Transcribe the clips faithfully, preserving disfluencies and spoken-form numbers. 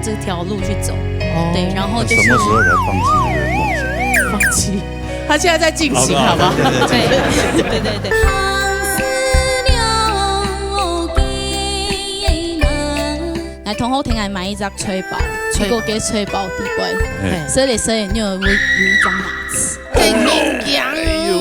这条路去走。哦。对，然后就是什么时候才放弃这个梦想？放弃，他现在在进行，好不好？好不好？对，对，对，对，对。来，同學，聽𠊎買一隻菜包，菜包。結果該菜包底背，嘿。所以，所以你有，有一張牙齒。真硬。哎呦。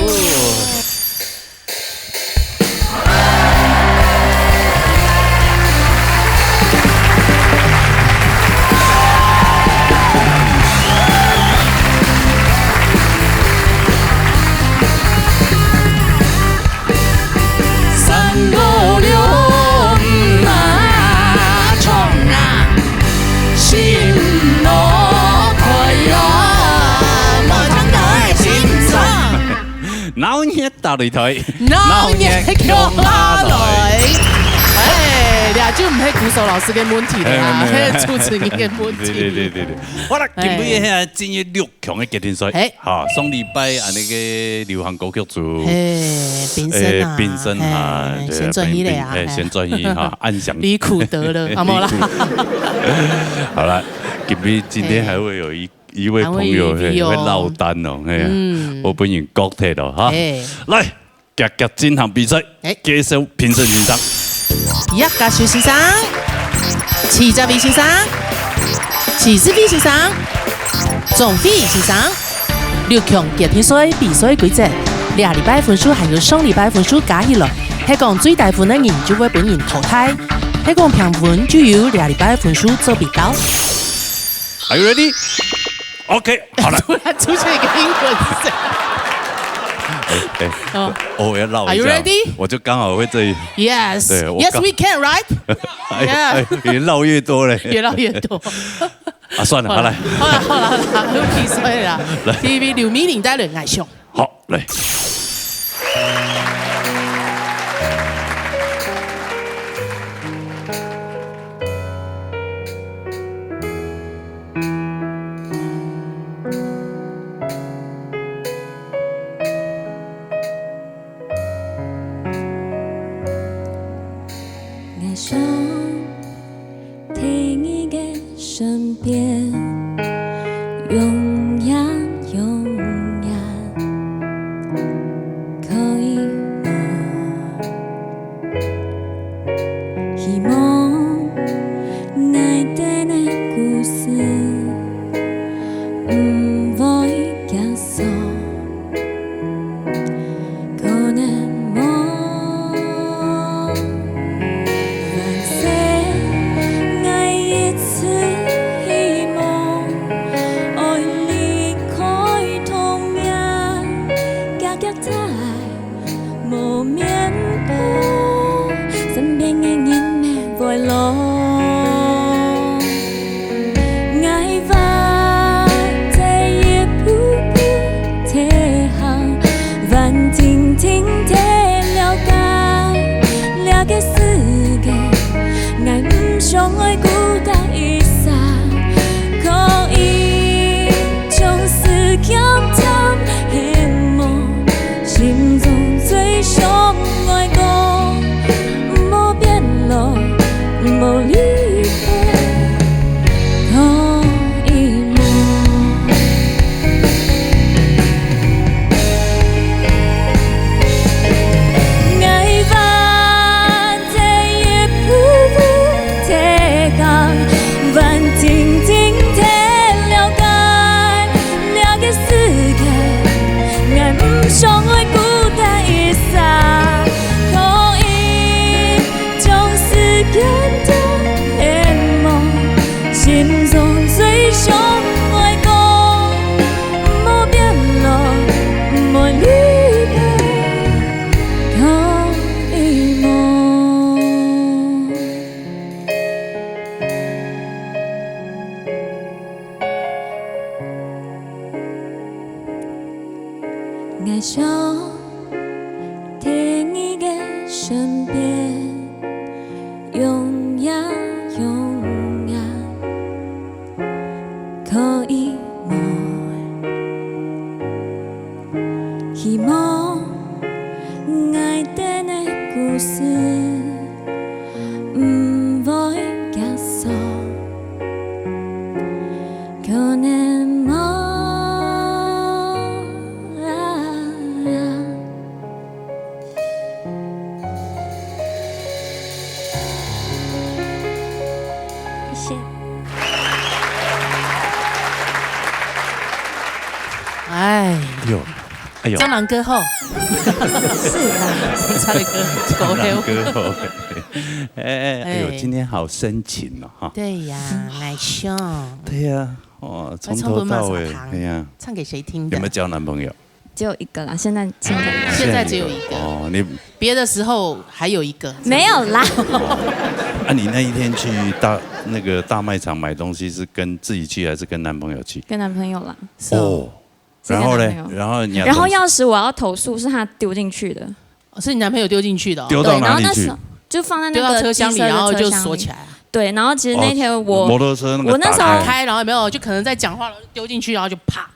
鬧熱大擂台，鬧熱共下來。哎，這就毋係鼓手老師个問題了啊，哎，沒有，沒有。係主持人个問題。對，對，對，對，對。好啦，哎。今晡日係進入六強个決定賽。哎。哈，上禮拜啊，該个流行歌曲組，哎，評審啊，哎，評審啊，哎，對，先轉去了啊，評，哎，哎。先轉去哈，按響。離苦得樂，啊，無啦。離苦。好啦，今晡日，今天還會有一 一位朋友，還會有一位哦。嘿，會落單哦，嘿啊，嗯。有分人割忒咯，哈。嘿。來，遽遽進行比賽，哎。介紹評審先生。葉家修先生，徐澤偉先生，徐志偉先生，鍾輝先生。六強決定賽比賽規則，這禮拜分數還有上禮拜分數加起來，係講最低分个人就會分人淘汰，係講平分就由這禮拜分數做比較。 Are you ready? OK，好了。突然出現一個英文是這樣。哎，哎，哦。我，我要繞一下。Are you ready? 我就剛好會這一，Yes. 對，我 Yes, 剛 we can, right? 哎，Yeah. 哎，越繞越多嘞。越繞越多。啊，算了，好了。好了，好了，好了，好了，不提示了啦。來。T V B劉美玲帶來，𠊎想。 好，來。哎呦，蟑螂哥吼，是啦，差一个狗黑。哥吼，哎哎哎呦，哎，今天好深情哦哈。对呀，来笑。对呀，哦，从头到尾，哎呀，唱给谁听的？有没有交男朋友？只有一个啦，现在现在现在只有一个。哦，你别的时候还有一个，没有啦。啊，你那一天去大那个大卖场买东西，是跟自己去还是跟男朋友去？跟男朋友啦。哦，是跟男朋友。然后呢？然后你要然后钥匙我要投诉，是他丢进去的。哦，是你男朋友丢进去的哦？丢到哪里去？对，然后那时候就放在那个机车的车厢里，然后就锁起来啊。对，然后其实那天我哦，摩托车那个我那时候打开，然后有没有就可能在讲话，然后就丢进去，然后就啪。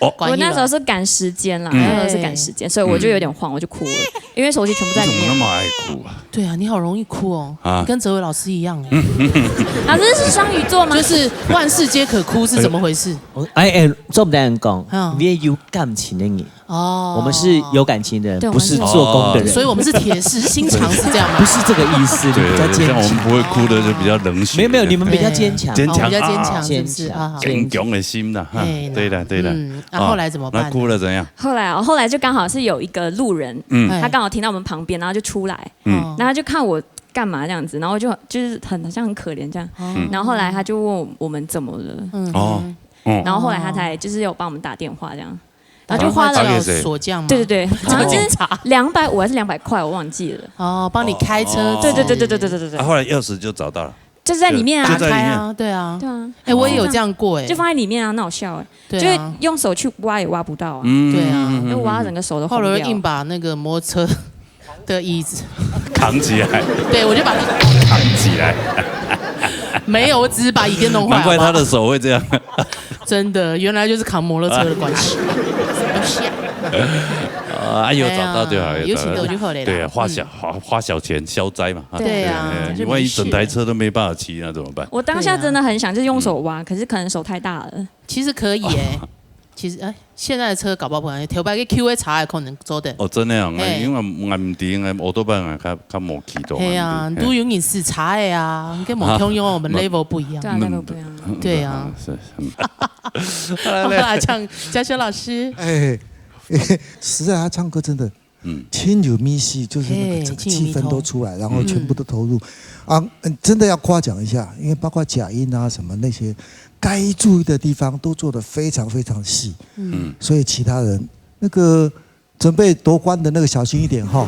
哦，关起来。我那时候是赶时间啦，嗯。那时候是赶时间，所以我就有点慌，我就哭了，因为手机全部在里面。你怎么那么爱哭啊？对啊，你好容易哭哦，啊。你跟哲伟老师一样哎。老师是双鱼座吗？就是万事皆可哭是怎么回事？哎哎，做不得人讲，嗯。你也有感情的人。哦。我们是有感情的人，对，不是做工的人。我们是所以我们是铁石心肠，是这样吗？不是这个意思，你比较坚强。对，像我们不会哭的就比较冷血一点。没有没有，你们比较坚强。坚强。哦，我们比较坚强，啊。是不是？坚强。啊，好。坚强的心呐，哈。哎，对了对了。嗯，啊，啊，后来怎么办呢？那哭了怎样？后来哦，后来就刚好是有一个路人，嗯。哎。他刚好停到我们旁边，然后就出来，嗯。哦。然后他就看我干嘛这样子，然后就就是很好像很可怜这样，哦。嗯。然后后来他就问我们怎么了，嗯。哦，嗯。然后后来他才就是有帮我们打电话这样。然后就花了，打电话给谁？锁匠吗？对对对，好像是两百五还是两百块，我忘记了。哦，帮你开车子。对对对对对对对对对。啊，后来钥匙就找到了。就是在里面啊。就在里面。打开啊，对啊。对啊。哎，我也有这样过哎。就放在里面啊，那好笑哎。对啊。就用手去挖也挖不到啊。嗯，对啊。嗯，嗯，嗯，就挖到整个手都红掉。后来硬把那个摩托车的椅子扛起来。对，我就把它扛起来。没有，我只是把椅垫弄坏，难怪他的手会这样。好不好？真的，原来就是扛摩托车的关系。什么东西啊？啊，有找到就好，哎呀，有找到。有请到就好了啦。对，花小，嗯。花，花小钱消灾嘛，啊。对啊，对，就没事了。你万一整台车都没办法骑，那怎么办？我当下真的很想，就是用手挖，嗯。可是可能手太大了。其实可以耶。哦。其实，哎，现在的车搞不好不可能，头摆个Q A查还可能做得。哦，真的啊，嘿。因为我毋知，我都不敢，较，较无去到。嘿啊，都有人是查的啊，跟我们通用，我们level不一样。对啊，level不一样。对啊。是，嗯。好啦，像嘉修老师。哎，实在他唱歌真的，嗯。心有戚戚，就是那个整个气氛都出来，嘿，心有戚戚。然后全部都投入。嗯。啊，嗯，真的要夸奖一下，因为包括假音啊什么那些，该注意的地方都做得非常非常细。嗯。所以其他人那个准备夺冠的那个小心一点哈。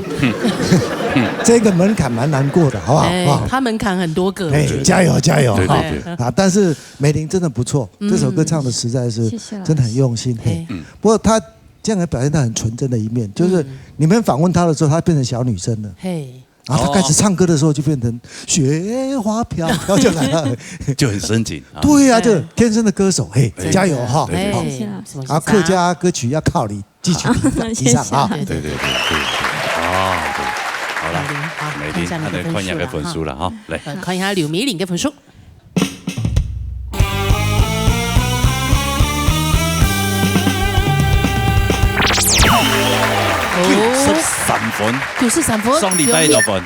这个门槛蛮难过的，好不好？哎，好不好？他门槛很多个，哎，我觉得。加油，加油，对，对，哈。对。啊，但是美玲真的不错，嗯。这首歌唱得实在是谢谢老师。真的很用心，嘿。哎。嗯。不过她这样也表现得很纯真的一面，就是嗯。你们访问她的时候，她变成小女生了。嘿。然后她开始唱歌的时候，就变成雪花飘飘就来了。就很深情啊。对呀，就天生的歌手，嘿，哎。加油哈。对，对，对。哎，好。什么意思啊？啊，客家歌曲要靠你 继续提上，谢谢。提上啊。对，对，对，对，对。啊，对。好了，美玲，好，美玲，看一下你的分数了哈。啊，看一下刘美玲的分数。九十三分。九十三分。上礼拜多少分？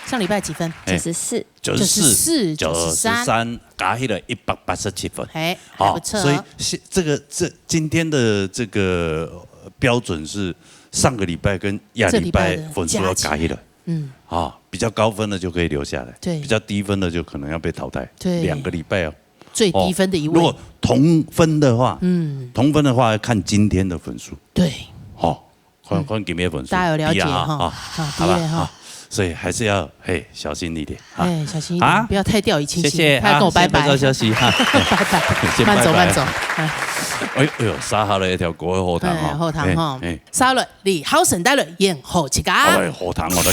上礼拜几分？哎，九十四。九十四，九十四，九十三。九十三，加起来一百八十七分。哎，还不错哦。哦，所以是，这个，这，今天的这个，呃，标准是上个礼拜跟下礼拜分数要加起来。这礼拜的加起来。嗯。啊，比较高分的就可以留下来，对。比较低分的就可能要被淘汰。对。两个礼拜哦。最低分的一位。哦，如果同分的话，嗯。同分的话要看今天的分数。对。好，看，嗯。看今天的分数。大家有了解哈？比啊，啊，好，好吧，第一位哈。啊，所以还是要，嘿，小心一点啊。哎，小心一点，啊？不要太掉以轻心，谢谢，他要跟我拜拜。啊，先不要消息哈。拜拜，先拜拜。慢走，慢走。哎。哎，哎呦，杀好了一条狗的后堂哈。哎，后堂哈。哎，哎。 沙律，李好生带来，演好自家。哎，好聽哦，來。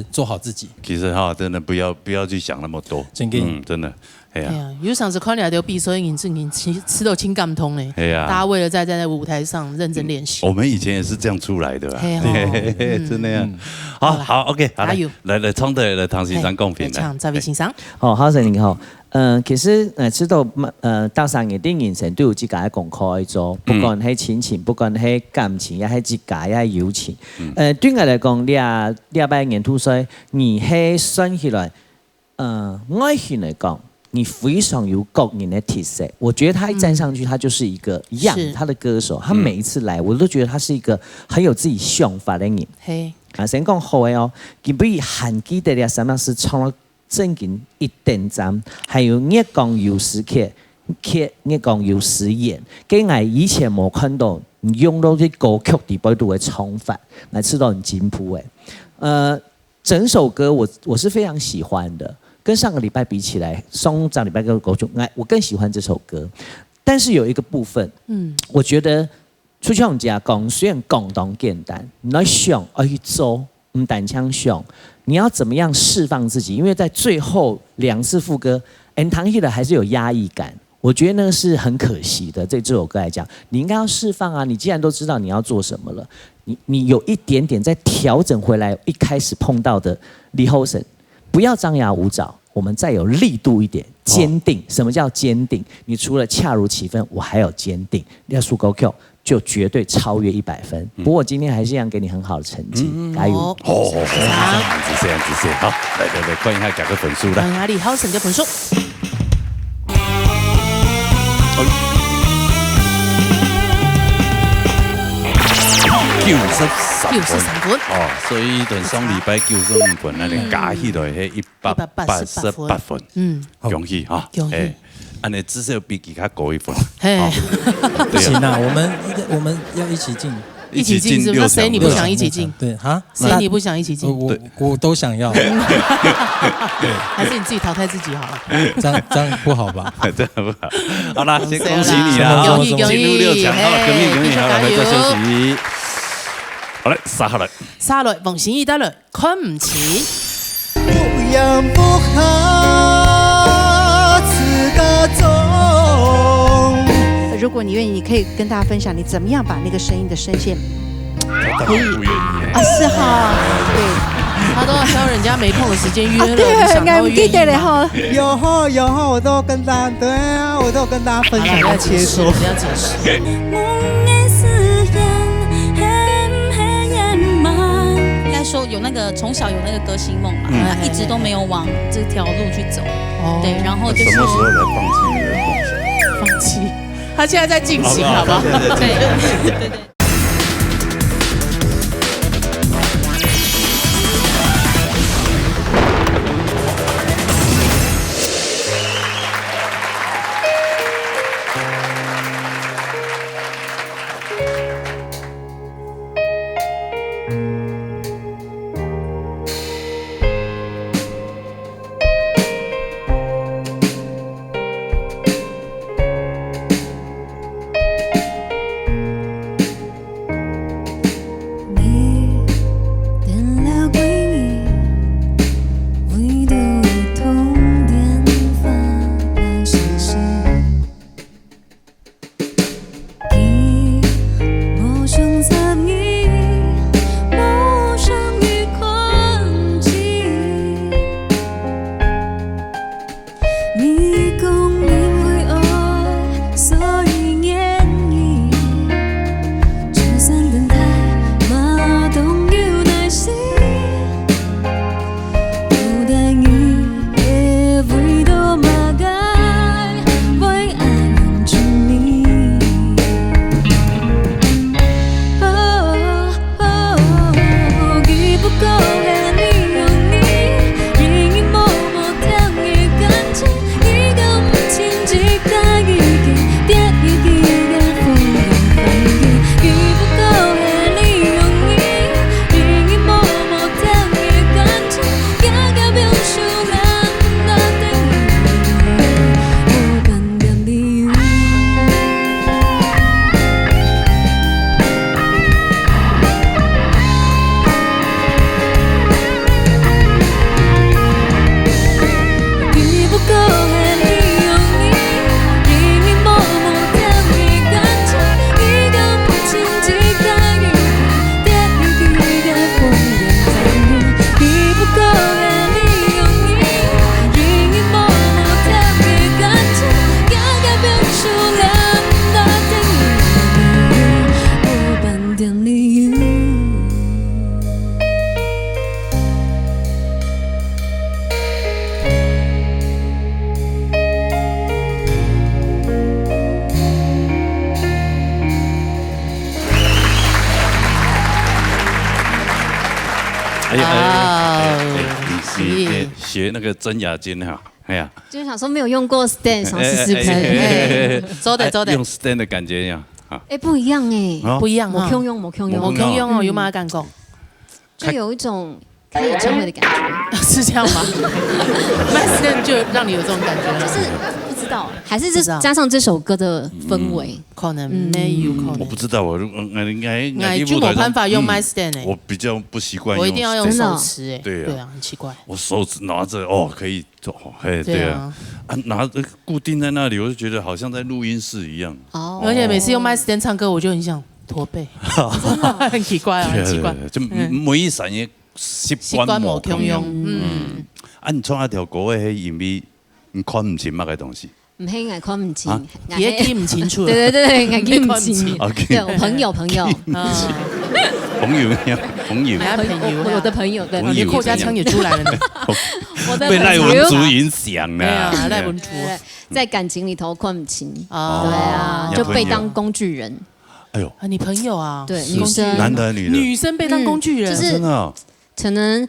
就是做好自己。其实哈，真的不要，不要去想那么多。真的。嗯，真的，哎呀。哎呀，有常时看了就比赛，人真的吃，吃到心感动呢。哎呀。大家为了在，在舞台上认真练习。我们以前也是这样出来的啊。嘿吼。嘿，嗯。真的呀。嗯。好，好啦，好，OK，好，来，加油。来，来，唱的，来，唐先生共评，来。来，唱，这位先生。好，好，先生好。 嗯，其实，呃，知道，呃，大三一定人生都有自家个功课要做，不管係亲情，不管係感情，也係自家，也係友情。呃，對我來講，這，這擺年度賽，你係算起來，呃，外形來講，你非常有個人的特色。我覺得他一站上去，他就是一個樣，是。他的歌手，他每一次來，我都覺得他是一個很有自己想法的人。嘿。啊，先講好的哦，今晡日還記得這三樣是唱了正經一等讚，還有月光有時刻，刻月光有時圓，該𠊎以前無看到用到這歌曲裡背肚个唱法，𠊎試著很進步誒。呃，整首歌我，我是非常喜歡的，跟上個禮拜比起來，上張禮拜个歌曲，𠊎，我更喜歡這首歌。但是有一個部分，嗯。我覺得 就像人家講，雖然講當簡單，你愛想，愛去做，毋單淨想，你要怎麼樣釋放自己？因為在最後兩次副歌，𠊎聽起來還是有壓抑感。我覺得那個是很可惜的，對這首歌來講，你應該要釋放啊！你既然都知道你要做什麼了，你，你有一點點再調整回來，一開始碰到的李後生，不要張牙舞爪，我們再有力度一點，堅定。哦。什麼叫堅定？你除了恰如其分，我還有堅定。你要輸高票， 就絕對超越一百分。嗯。不過今天還是一樣給你很好的成績，嗯，加油。好。好，好，好，好，好，謝謝，謝謝，好，來，來，來，看一下佢个分數啦。看一下李後生个分數。九十三分。九十三分。哦，所以同上禮拜九十五分，該个加起來係一百八十八分。一百八十八分。嗯。恭喜哈。恭喜。哎，恁呢至少比佢較高一分。嘿。哦，對啊。不行啊，我們，我們要一起進。一起進是不是？一起進六強。那誰你不想一起進？對，啊？誰你不想一起進？我，我，對。我都想要。對。還是你自己淘汰自己好了。這樣，這樣不好吧？這樣不好。好啦，先恭喜你啦，恭喜，恭喜，進入六強，好，恭喜，恭喜，好，加油。回到休息。好嘞，殺下來。殺落，黃心怡帶來。 看毋清。如果你願意，你可以跟大家分享你怎麼樣把那個聲音的聲線，可以。不願意耶。啊，是哈，對。他都要挑人家沒空的時間約了，啊，對，你想要願意嗎？應該不記得了哈。有哈，有哈，我都有跟大家，對啊，我都有跟大家分享跟切磋。好了，不要解釋，不要解釋。 应该说有那个，从小有那个歌星梦嘛，嗯。那一直都没有往这条路去走。哦。对，然后就是什么时候才放弃你的梦想？放弃。他现在在进行，好不好？好不好？对，对，对。对，对，对。哎呀，哎呀，哎呀，哎呀，哎呀，你是，是。学那个曾雅君哈，哎呀，就是想说没有用过 stand，想试试看。哎，哎，哎，哎，哎，做得，做得。用 stand 的感觉呀，啊。哎，不一样哎。哦。不一样哈。无共样，无共样。无共样哦，有嘛感觉？就有一种开演唱会的感觉。是这样吗？My stand 就让你有这种感觉了？就是不知道，还是这，不知道。加上这首歌的氛围。嗯。可能，嗯。没有可能。我不知道，我，嗯，应该，应该我就没办法用 My stand 哎。嗯，我比较不习惯用 stand。我一定要用手持哎。真的哦。对啊。对啊，很奇怪。我手指拿着，哦，可以做，嘿，对啊。对啊。啊，拿着固定在那里，我就觉得好像在录音室一样。哦。而且每次用 My stand 唱歌，我就很想驼背。真的哦。很奇怪啊，很奇怪。对啊，对啊，就嗯。每一个人的习惯无共样。习惯无共样，嗯。嗯。啊，你唱那条歌的，迄因为你看毋清乜个东西。毋係，𠊎看毋清。啊？𠊎也记毋清楚了。对，对，对，对，𠊎记毋清。你看毋清。OK。对，我朋友，朋友。啊。朋友呀，朋友。哎，朋友。我，我的朋友，对。朋友。你的客家腔也出来了呢。我的朋友。被赖文竹影响了。对啊，赖文竹。对，在感情里头看毋清。哦。对啊，就被当工具人。哎呦。啊，你朋友啊？对，工具人。女生。男的还是女的？女生被当工具人。嗯，就是真的哦。可能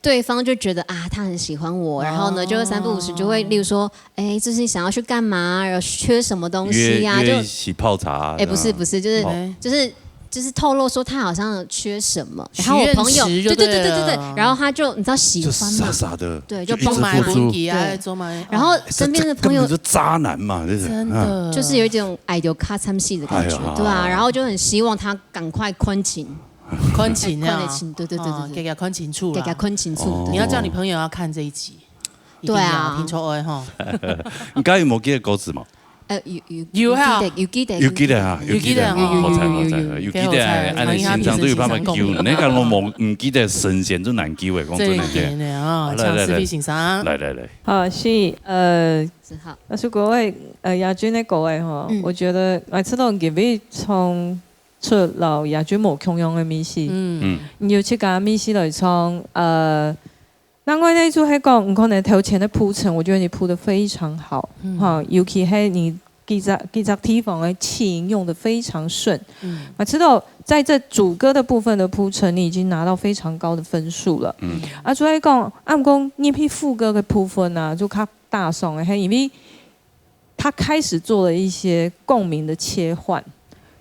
对方就觉得啊，他很喜欢我，然后呢，哦。就会三不五时就会，例如说，哎，最近想要去干嘛，然后缺什么东西呀，约，约一起泡茶啊，就，哎，不是，这样。不是，就是，哦。就是，就是透露说他好像缺什么，然后我朋友，许愿池就对了。对，对，对，对，对，然后他就，你知道喜欢嘛，就傻傻的，对，就就一直付出。买文具啊，对。做嘛，然后身边的朋友，哎，这，这根本就渣男嘛，这是，真的。啊。就是有一种爱到卡惨死的感觉，哎呀。对啊，然后就很希望他赶快看清。 看清啊。看得清，对，对，对，对，哦，对。给他看清楚啦。给他看清楚，哦。对。你要叫你朋友要看这一集，一定要，对啊。听说哎吼。你刚才有没有记得歌词嘛？呃，有，有，有哈。有记得，有记得。有记得啊，有记得啊，有记得啊。好彩，好彩，有记得啊，有，有，有。按你心脏都有办法救你。你看我无，唔记得神仙都难救诶，讲真的。这一点呢，啊，好，来，来，来。像思飞先生。来，来，来。好，是，呃，子豪。那如果我，呃，雅君的歌诶吼，嗯。我觉得，哎，这种给味从 出老也就无共样个味緒。嗯。嗯。你有自家味緒来唱，呃，另外呢，就係講，你可能頭前的鋪陳，我觉得你鋪得非常好，嗯。哈，尤其係你几隻，几隻地方的气音用得非常顺。嗯。啊，知道在这主歌的部分的铺陈，你已经拿到非常高的分数了。嗯。啊，所以讲，啊，毋过入去副歌的部分呢，就较大声的，嘿，因为 他开始做了一些共鸣的切换，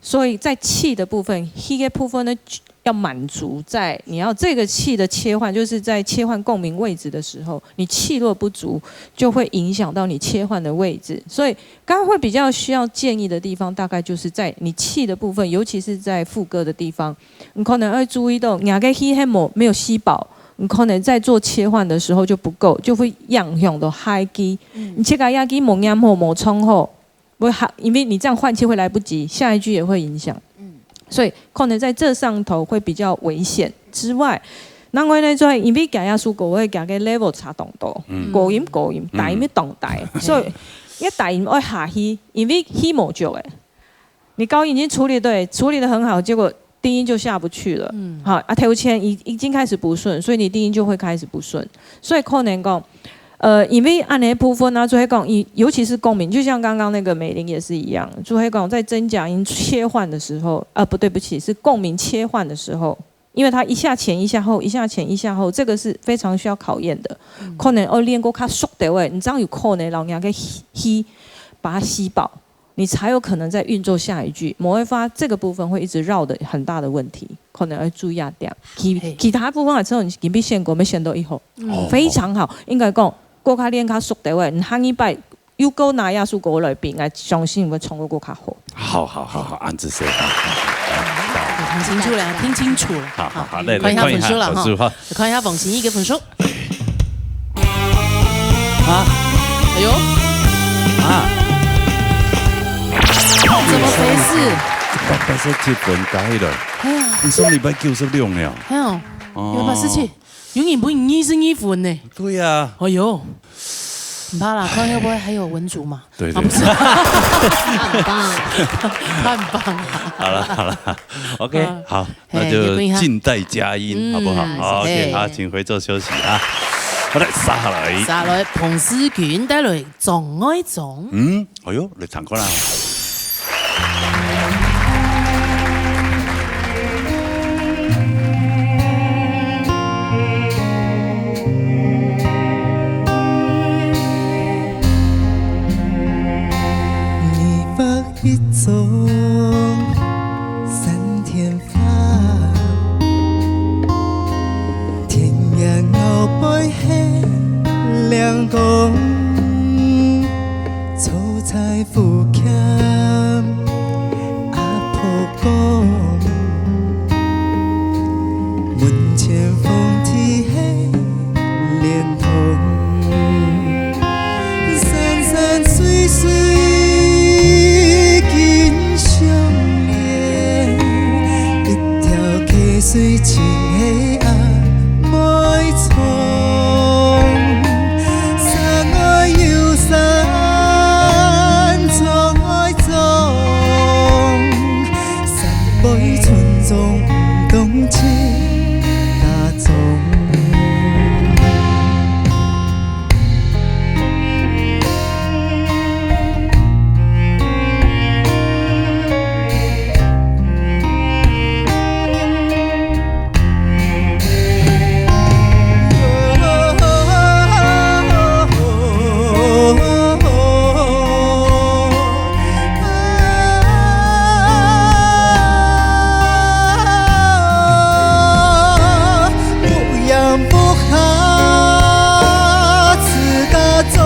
所以在气的部分，气的部分呢，要满足在，你要这个气的切换，就是在切换共鸣位置的时候，你气若不足，就会影响到你切换的位置。所以刚刚会比较需要建议的地方，大概就是在你气的部分，尤其是在副歌的地方， 你可能要注意到，你个气还没，没有吸饱，你可能在做切换的时候就不够，就会影响到下一句。嗯。你自家下一句没念好，没唱好，会哈，因为你这样换气会来不及，下一句也会影响。嗯。所以可能在这上头会比较危险之外，另外呢，就因为佢个速度会佢个 level 差当多，嗯。高音高音，低音当低，嗯。所以一低音要下去，因为气没足诶。 你高音已经处理对，处理得很好，结果低音就下不去了。嗯。好，啊，头前已，已经开始不顺，所以你低音就会开始不顺。所以可能讲，呃，因为按呢部分呢，就会讲，尤其是共鸣，就像刚刚那个美玲也是一样，就会讲在真假音切换的时候，呃，不对不起，是共鸣切换的时候，因为它一下前一下后，一下前一下后，这个是非常需要考验的。嗯。可能要练过较熟的位，你这样有可能老娘个吸，把它吸饱。 你才有可能再运作下一句。某一发这个部分会一直绕的很大的问题，可能要注意一点。其，嘿。其他部分啊，这种你必选过，没选到一号，嗯。非常好。应该讲，过卡练卡熟的话，你下一拜又够拿亚叔过来比，我相信会唱个过卡好。好，好，好，好，安子说啊。听清楚了，听清楚了。好，好，好，来，来，看一下分数了哈。看一下分数哈。 看一下王心怡个分数。啊。哎呦。啊。怎么回事？一百八十七分，加起来。哎呀。你上礼拜九十六了。哎呦，哦。一百八十七，有人分你二十二分呢。对呀。哎呦，不怕啦，看会不会还有文竹嘛。 对，啊，对。不是。他很棒。他很棒。好了，好了，OK，啊，好，那就静待佳音，嘿，好不好？嗯，好，OK，嘿。好，请回座休息啊。好的，杀下来。杀来，彭思君带来《障碍中》。嗯，哎呦，来唱歌啦。白一種山天花，田野後背係嶺江，坐在福建阿婆講，門前風笛係 連通。山山水水緊相連，一條溪水盡係阿妹唱。山外有山，庄外庄，山背村莊毋同自家莊。 屋簷屋下自家種，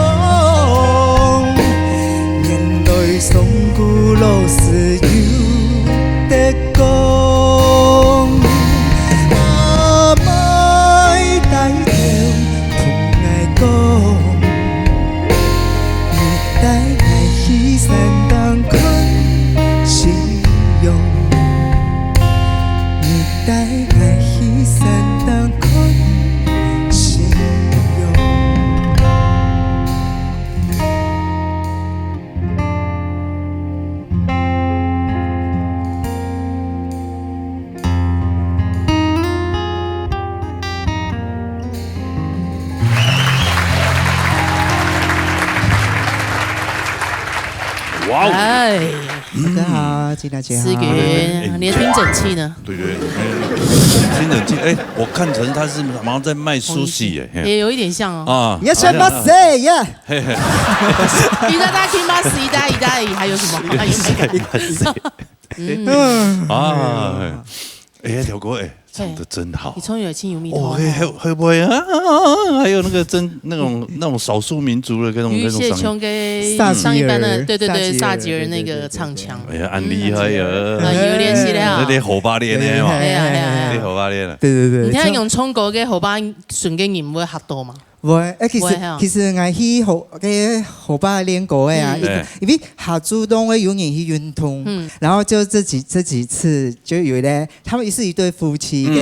原來上古老師有得講。阿妹帶頭同𠊎講，你帶𠊎去山頂看夕陽，你帶 𠊎去山頂看夕陽。哇哦！哎，大家好，金娜姐好。思云，哎，你的听诊器呢？对对，听诊器，哎，我看成他是好像在卖寿司耶，嘿。也有一点像哦。啊，いらっしゃいませ，耶。嘿嘿。いただきます，いただきます，还有什么？还有什么？嗯。啊，哎，哎，条哥，哎，唱得真好。你终于有清有密哦，哦。会，会，会不会啊？还有那个真，那种，那种少数民族的那种，那种嗓音。余谢琼跟上一班的，对对对，萨吉尔，萨吉尔那个唱腔。哎呀，很厉害呀。啊，有练习了啊。那得火把练的哦。对，对，对。哎呀，哎呀，哎呀。那得火把练了。对，对，对。你听用唱歌个火把，顺个人会吓到吗？ 會，誒，其實，會吼。其實𠊎去河，該河壩練過个啊，嗯。因為，哎。因為下晝都會有人去運動，嗯。然後就這幾，這幾次就有一個，他們是一對夫妻，嗯。一個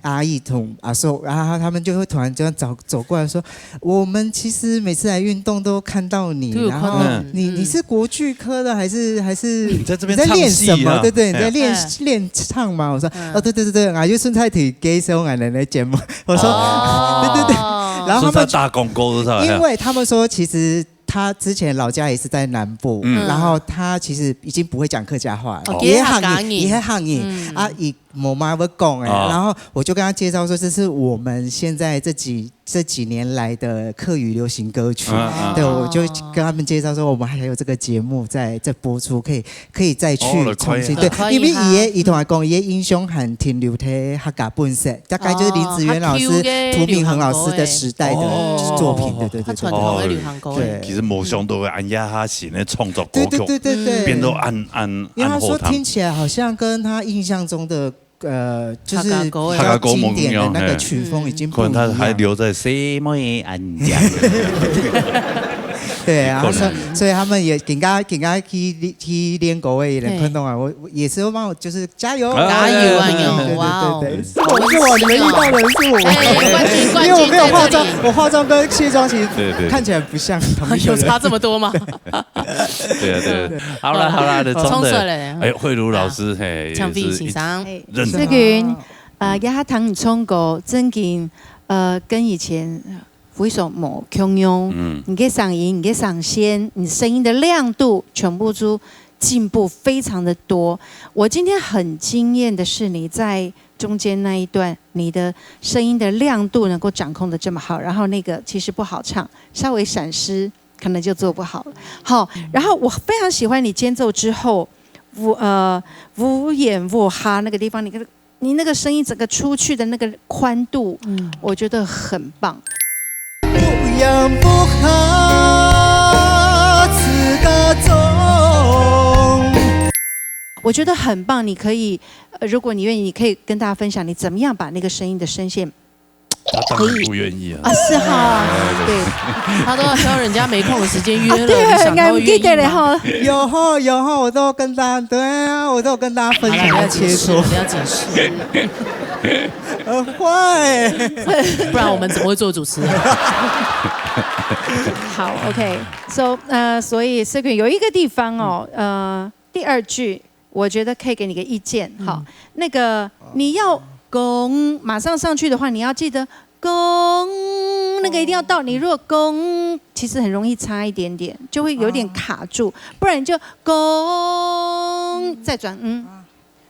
阿姨同阿叔，然後他們就會突然這樣走，走過來說：「我們其實每次來運動都看到你，都有看到。然後你，嗯。你是國劇科的還是，還是你在這邊你在練什麼？唱戲啊？」對，對，你在練，哎。練唱嗎？我說：嗯。「哦，對，對，對，對，啊，就順帶提介紹我們的節目。」 我說，哦。對，對，對。然後他們就，順便打廣告是吧？因為他們說，其實他之前老家也是在南部，嗯。然後他其實已經不會講客家話了，哦。也很，也很，嗯。啊，也無麼會講誒。哦。然後我就跟他介紹說，這是我們現在這幾，這幾年來的客語流行歌曲。嗯，嗯。對，我就跟他們介紹說，我們還有這個節目在，在播出，可以 可以再去哦，來看一下。重新，對，可以哈。因為佢个，佢同𠊎講，佢个印象還停留在客家本色，大概就是林子源老師、哦，客家个圖明恆老師的時代的作品，流行歌誒。對，對，對，對，對。較傳統个流行歌誒。對。其實無想到會恁樣下先个創作歌曲，對，對，對，對，對。變到恁，恁，因為他說恁好聽。聽起來好像跟他印象中的 呃，就是比較經典的那個曲風已經不一樣。客家歌無共樣，嘿。可能他還留在細妹恁樣。對啊，可能。所以，所以他們也更加，更加去，去練歌个人，嘿。看到啊，我，我也是幫我就是加油。啊，加油啊，對，對，對，對，對，對。哇哦。是我，是我，你們遇到的人是我。哎，冠軍，冠軍在這裡。因為我沒有化妝，我化妝跟卸妝其實對，對，對。看起來不像同一個人。有差這麼多嗎？ 對啊，對啊。好啦，好啦，就衝出來。哎，慧茹老師，嘿，唱片先生。也是一，認識。思云，呃，這下聽你唱歌，真經，呃，跟以前非常無共樣。嗯。你个嗓音，你个聲線，你聲音的亮度，全部都進步非常的多。我今天很驚豔的是，你在中間那一段，你的聲音的亮度能夠掌控得這麼好，然後那個其實不好唱，稍微閃失。可能就做不好了。好，然后我非常喜欢你间奏之后，无呃无言无哈那个地方，你那个你那个声音整个出去的那个宽度，嗯，我觉得很棒。我觉得很棒，你可以，呃，如果你愿意，你可以跟大家分享你怎么样把那个声音的声线他当然不愿意啊。啊，是哈，对，他都要挑人家没空的时间约了，对，你想他会愿意吗？很记得嘞哈。有哈有哈，我都有跟大家，对啊，我都有跟大家分好了，不要解释，享切磋，不要解释，很坏。不然我们怎么会做主持人？好，OK，so 呃，所以 Secret 有一个地方哦，呃，第二句我觉得可以给你个意见哈，那个你要讲马上上去的话，你要记得讲那个一定要到，你如果讲，其实很容易差一点点，就会有点卡住，不然你就讲再转嗯。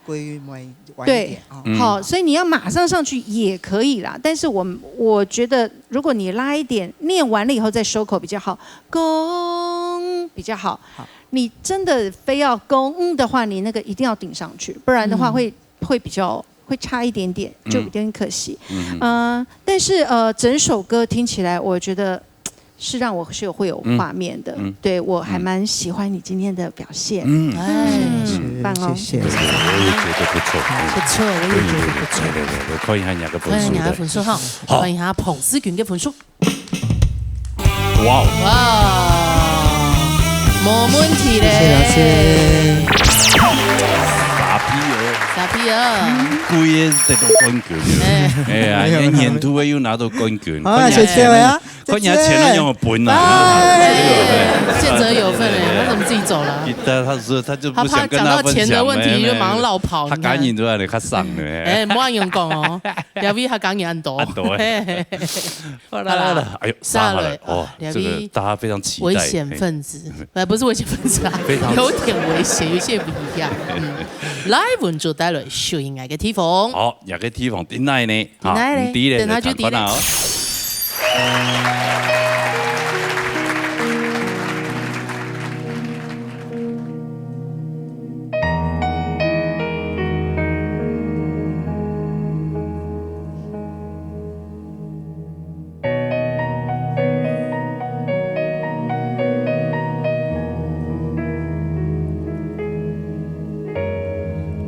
归于晚晚一对点啊。嗯好，所以你要马上上去也可以啦，但是我我觉得如果你拉一点，念完了以后再收口比较好，公比较好。好你真的非要公嗯的话，你那个一定要顶上去，不然的话会、会比较会差一点点，就有点可惜。嗯、但是呃，整首歌听起来，我觉得是让我是有会有画面的。嗯对我还蛮喜欢你今天的表现。嗯，哎，棒哦谢谢。我也觉得不错。不错，我也觉得不错。对对对，我看一下你个分看一下你的数的。分数哈，好看一下彭思君的分数。哇哦，哇，没问题嘞。谢谢老师。傻逼哦，傻逼啊！故意得到冠军。哎，哎呀，没有连年度的又拿到冠军。好，谢谢啊。看你钱都用本啊。哎，见者有份哎，他怎么自己走了？他他说他就他怕不想跟讲到钱的分享问题，没就马上落跑。他你看赶紧都让你看上了。哎，莫样讲哦，亚威他讲你很多。很多哎嘿好来来了啦，来，哎呦，杀下来哦，亚这个威大家非常期待。危险分子，呃，不是危险分子啊，非常有点危险，有些不一样。嗯，来，文竹带来小音乐的地方。好，这个地方在哪呢？在哪呢你第一等下就看看啊。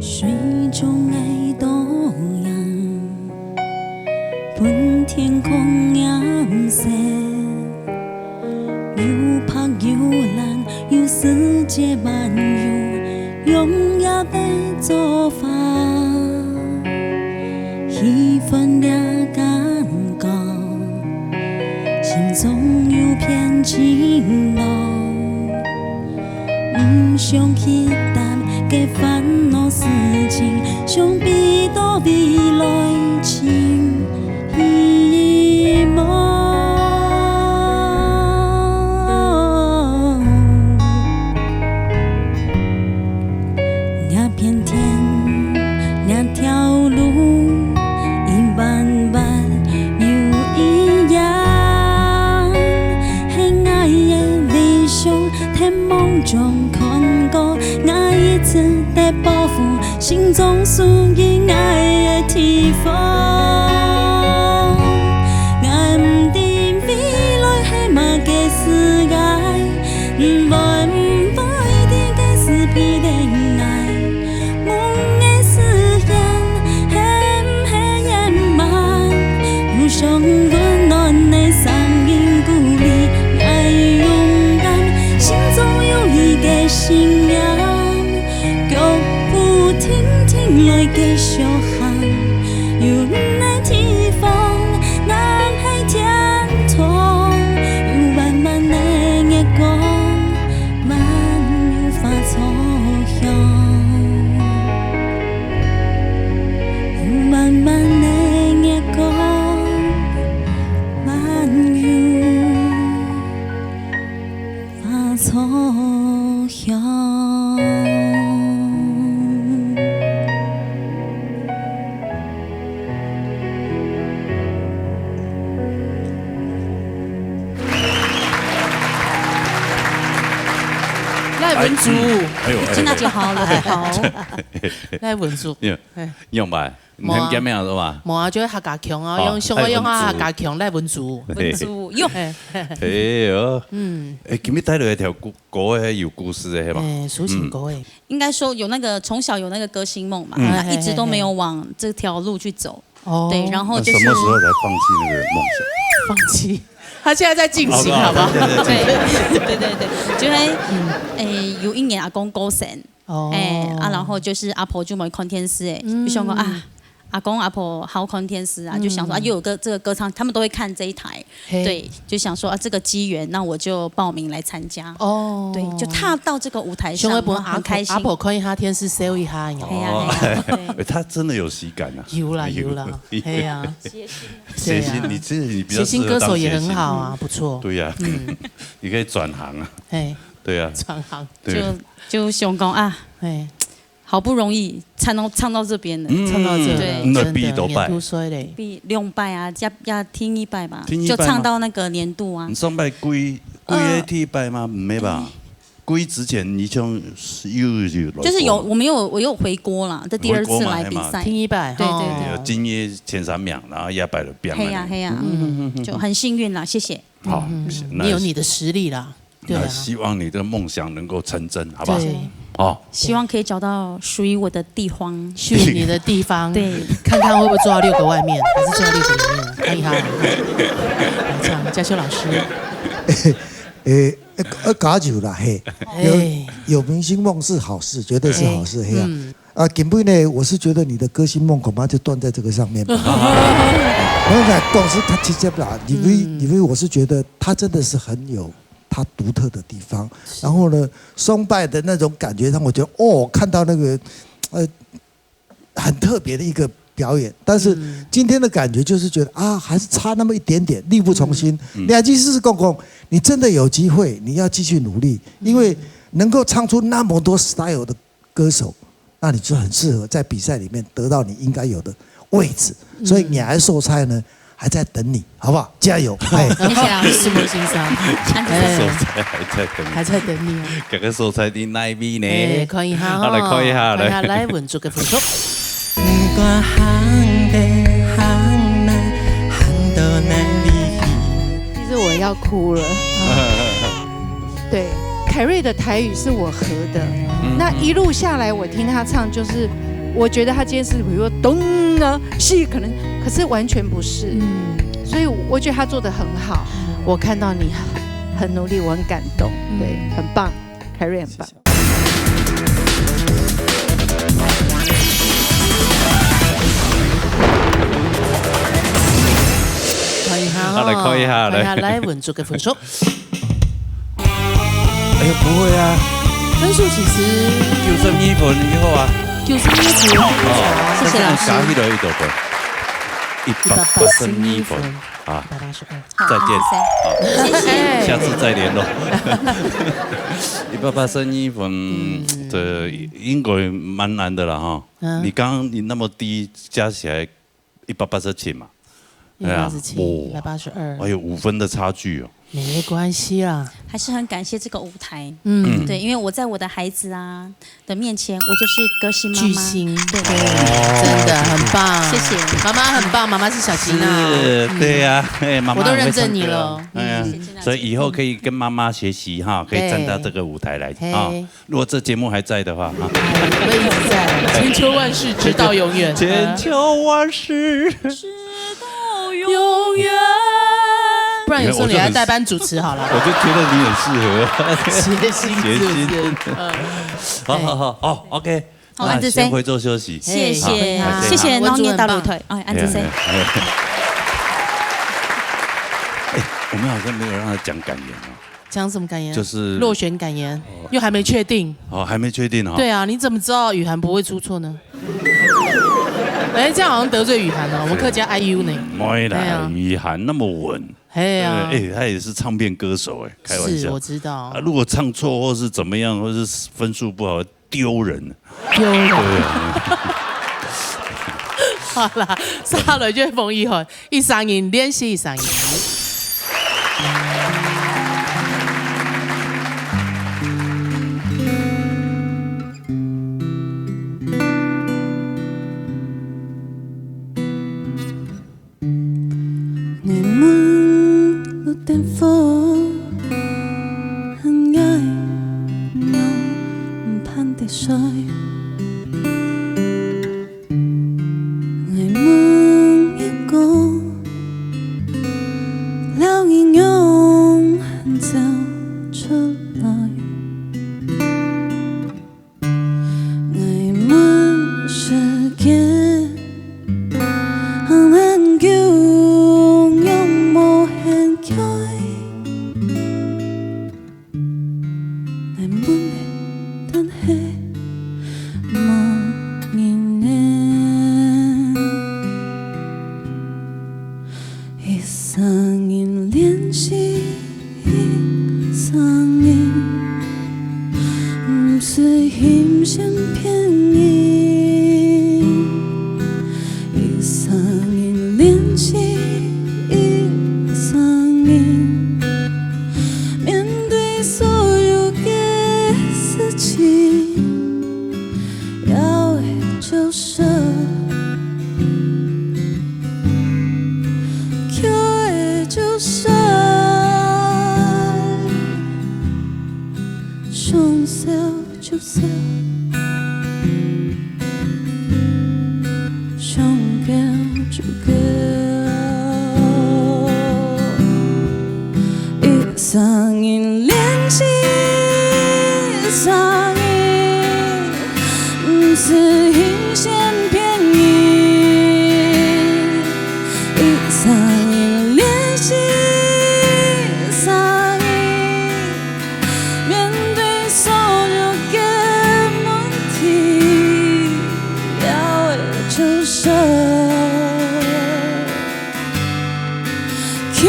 水中个倒影，分天空颜色，有白有蓝，有世界漫游，永远个做法。喜欢这感觉，心中有片晴朗。 毋想去谈个烦恼事情，想飞到未来寻希望。这片天，这条路，一弯弯又一样，是我个理想。 天梦中看过，我一直在保护，心中属于我个地方。我毋知未来是么个世界，毋会毋会知个是比恋爱。 梦个实现，是毋是圆满？有双温暖个声音鼓励，我勇敢，心中有一个信念。脚步定定来继续行，有你个地方，乃是天堂。有满满个月光， 满有花草香，有满满个月光，满有花草香。文竹，哎呦，哎呦。今仔日好，來好。來文竹。你，哎。你用吧？你很见面了是吧？無啊，就係客家腔啊，哦，用，想要用啊，哎，文竹。客家腔來文竹。文竹，有。哎。哎呦，嗯。哎，今日帶來一條歌，歌係有故事的，係吧？哎，抒情歌哎。嗯。应该说有那个，从小有那个歌星梦嘛，嗯。那一直都没有往这条路去走。哦。对，然后就是那什么时候才放弃那个梦想？放弃。他现在在进行，哦，好不好？对，对，对，对，对，对，就会，嗯。诶，有一年阿公过身，哦。诶，啊，然后就是阿婆就没看电视，诶，嗯。就想说啊，阿公阿婆好看电视啊，嗯。就想说啊，又有个这个歌唱，他们都会看这一台，嘿。对，就想说啊，这个机缘，那我就报名来参加。哦。对，就踏到这个舞台上，想要分然后很开心。阿婆，阿婆看一下电视，笑一下，有没有？哎呀，哎呀，对。哎，他真的有喜感啊。有啦，有啦，有。哎呀。谐星。谐星，对啊。你这，你比较适合当谐星。谐星歌手也很好啊，不错。对呀。嗯。你可以转行啊。嘿。对啊。转行。对。就，就想讲啊，嘿。好不容易唱到，唱到这边了。嗯，唱到这了，对。那真的，毕都拜。年度衰嘞。毕两拜啊，要，要第二拜吧，第二拜吗？就唱到那个年度啊。你上拜归，归个第一拜吗？没吧？归之前你像是又，又来过吗？就是有，我们有，我有回锅啦，这第二次来比赛。回锅嘛，嘿嘛。第一拜，对，对，哦。对。有进入前三名，然后一拜就变了。嘿呀，嘿呀，嗯，就很幸运啦，谢谢。好，嗯，那你有你的实力啦，对啊。那希望你的梦想能够成真，好不好？对。哦。希望可以找到属于我的地方。属于你的地方，对。看看会不会坐到六个外面，还是坐到六个里面，看一下。来唱，嘉修老师。诶，呃，加油啦，嘿。有，哎。有明星梦是好事，绝对是好事，哎，嘿啊。嗯。啊，根本呢，我是觉得你的歌星梦恐怕就断在这个上面吧。我讲是他直接啦，因为，嗯。因为我是觉得他真的是很有他独特的地方。是。然后呢，松拜的那种感觉让我觉得，哦，看到那个，呃，很特别的一个表演。但是嗯。今天的感觉就是觉得，啊，还是差那么一点点，力不从心。嗯。你还继续是讲讲，你真的有机会，你要继续努力，因为能够唱出那么多 style 的歌手，那你就很适合在比赛里面得到你应该有的位置。所以你还受猜呢，还在等你，好不好？加油！哎。谢谢老师。什么先生？哎。受猜还在等你。还在等你啊。这个受猜的哪一位呢？哎，看一下哦。好，来看一下，看一下，来。来，文竹个分数。其实我要哭了。对，凯瑞的台语是我合的，嗯。那一路下来，我听他唱，就是我觉得他今天是比如说咚啊，是可能，可是完全不是。嗯。所以我觉得他做得很好。我看到你很努力，我很感动。嗯。对，很棒，凯瑞很棒。谢谢。看一下哦，好，来看一下，看一下，来。来，文竹个分数。 哎呦，不会啊。分数其实九十二分以后啊。九十二分，哦，谢谢老师。但是加起来一多分，一百八十二分啊。一百八十二。再见。好，谢谢。好，谢谢。下次再联络。一百八十二分，嗯。这应该蛮难的了哈。嗯。你刚刚你那么低，加起来一百八十七嘛。一百八十七，对啊，哇。一百八十二。哎呦，五分的差距哦。没关系啦。还是很感谢这个舞台。嗯。对，因为我在我的孩子啊的面前，我就是歌星妈妈。巨星，对。对，真的很棒。谢谢。妈妈很棒，妈妈是小吉娜哦。是，对呀，哎，妈妈很会唱歌哦。我都认证你了。哎呀，嗯。所以以后可以跟妈妈学习哈，可以站到这个舞台来啊。对。 如果这节目还在的话，啊。哎，会一直在，千秋万世，直到永远。千秋万世。直到永远。不然有时候你来代班主持好了。我就觉得你很适合。谐星是不是？谐星。嗯。好，好，好，好，OK。好，那先回座休息。谢谢，好，谢谢，好，老年大陆腿。哎，安子生。哎，哎，我们好像没有让他讲感言哦。 讲什么感言？就是落选感言，哦。又还没确定。哦，还没确定哦。对啊，你怎么知道雨涵不会出错呢？哎，这样好像得罪雨涵了。我们客家I U呢？没啦，对啊。雨涵那么稳。哎呀。对，哎，他也是唱片歌手，哎，开玩笑。是，我知道。啊，如果唱错或是怎么样，或是分数不好，丢人。丢人。对啊。好啦，下落就係彭于晏，一三年，连续一三年。福，人家毋盼得衰。𠊎問月光，了你仰走出來。 𠊎問時間，行恁久仰無掀開？𠊎問你，但係無人應。 一儕人聯繫一儕人，毋使心善騙人。一儕人聯繫一儕人，面對所有个事情， 要會做事，就會做事，想笑就笑，想噭就噭。 一儕人聯繫一儕人，毋使心善騙人。一儕人聯繫一儕人，面對所有个問題，要會做事。 就會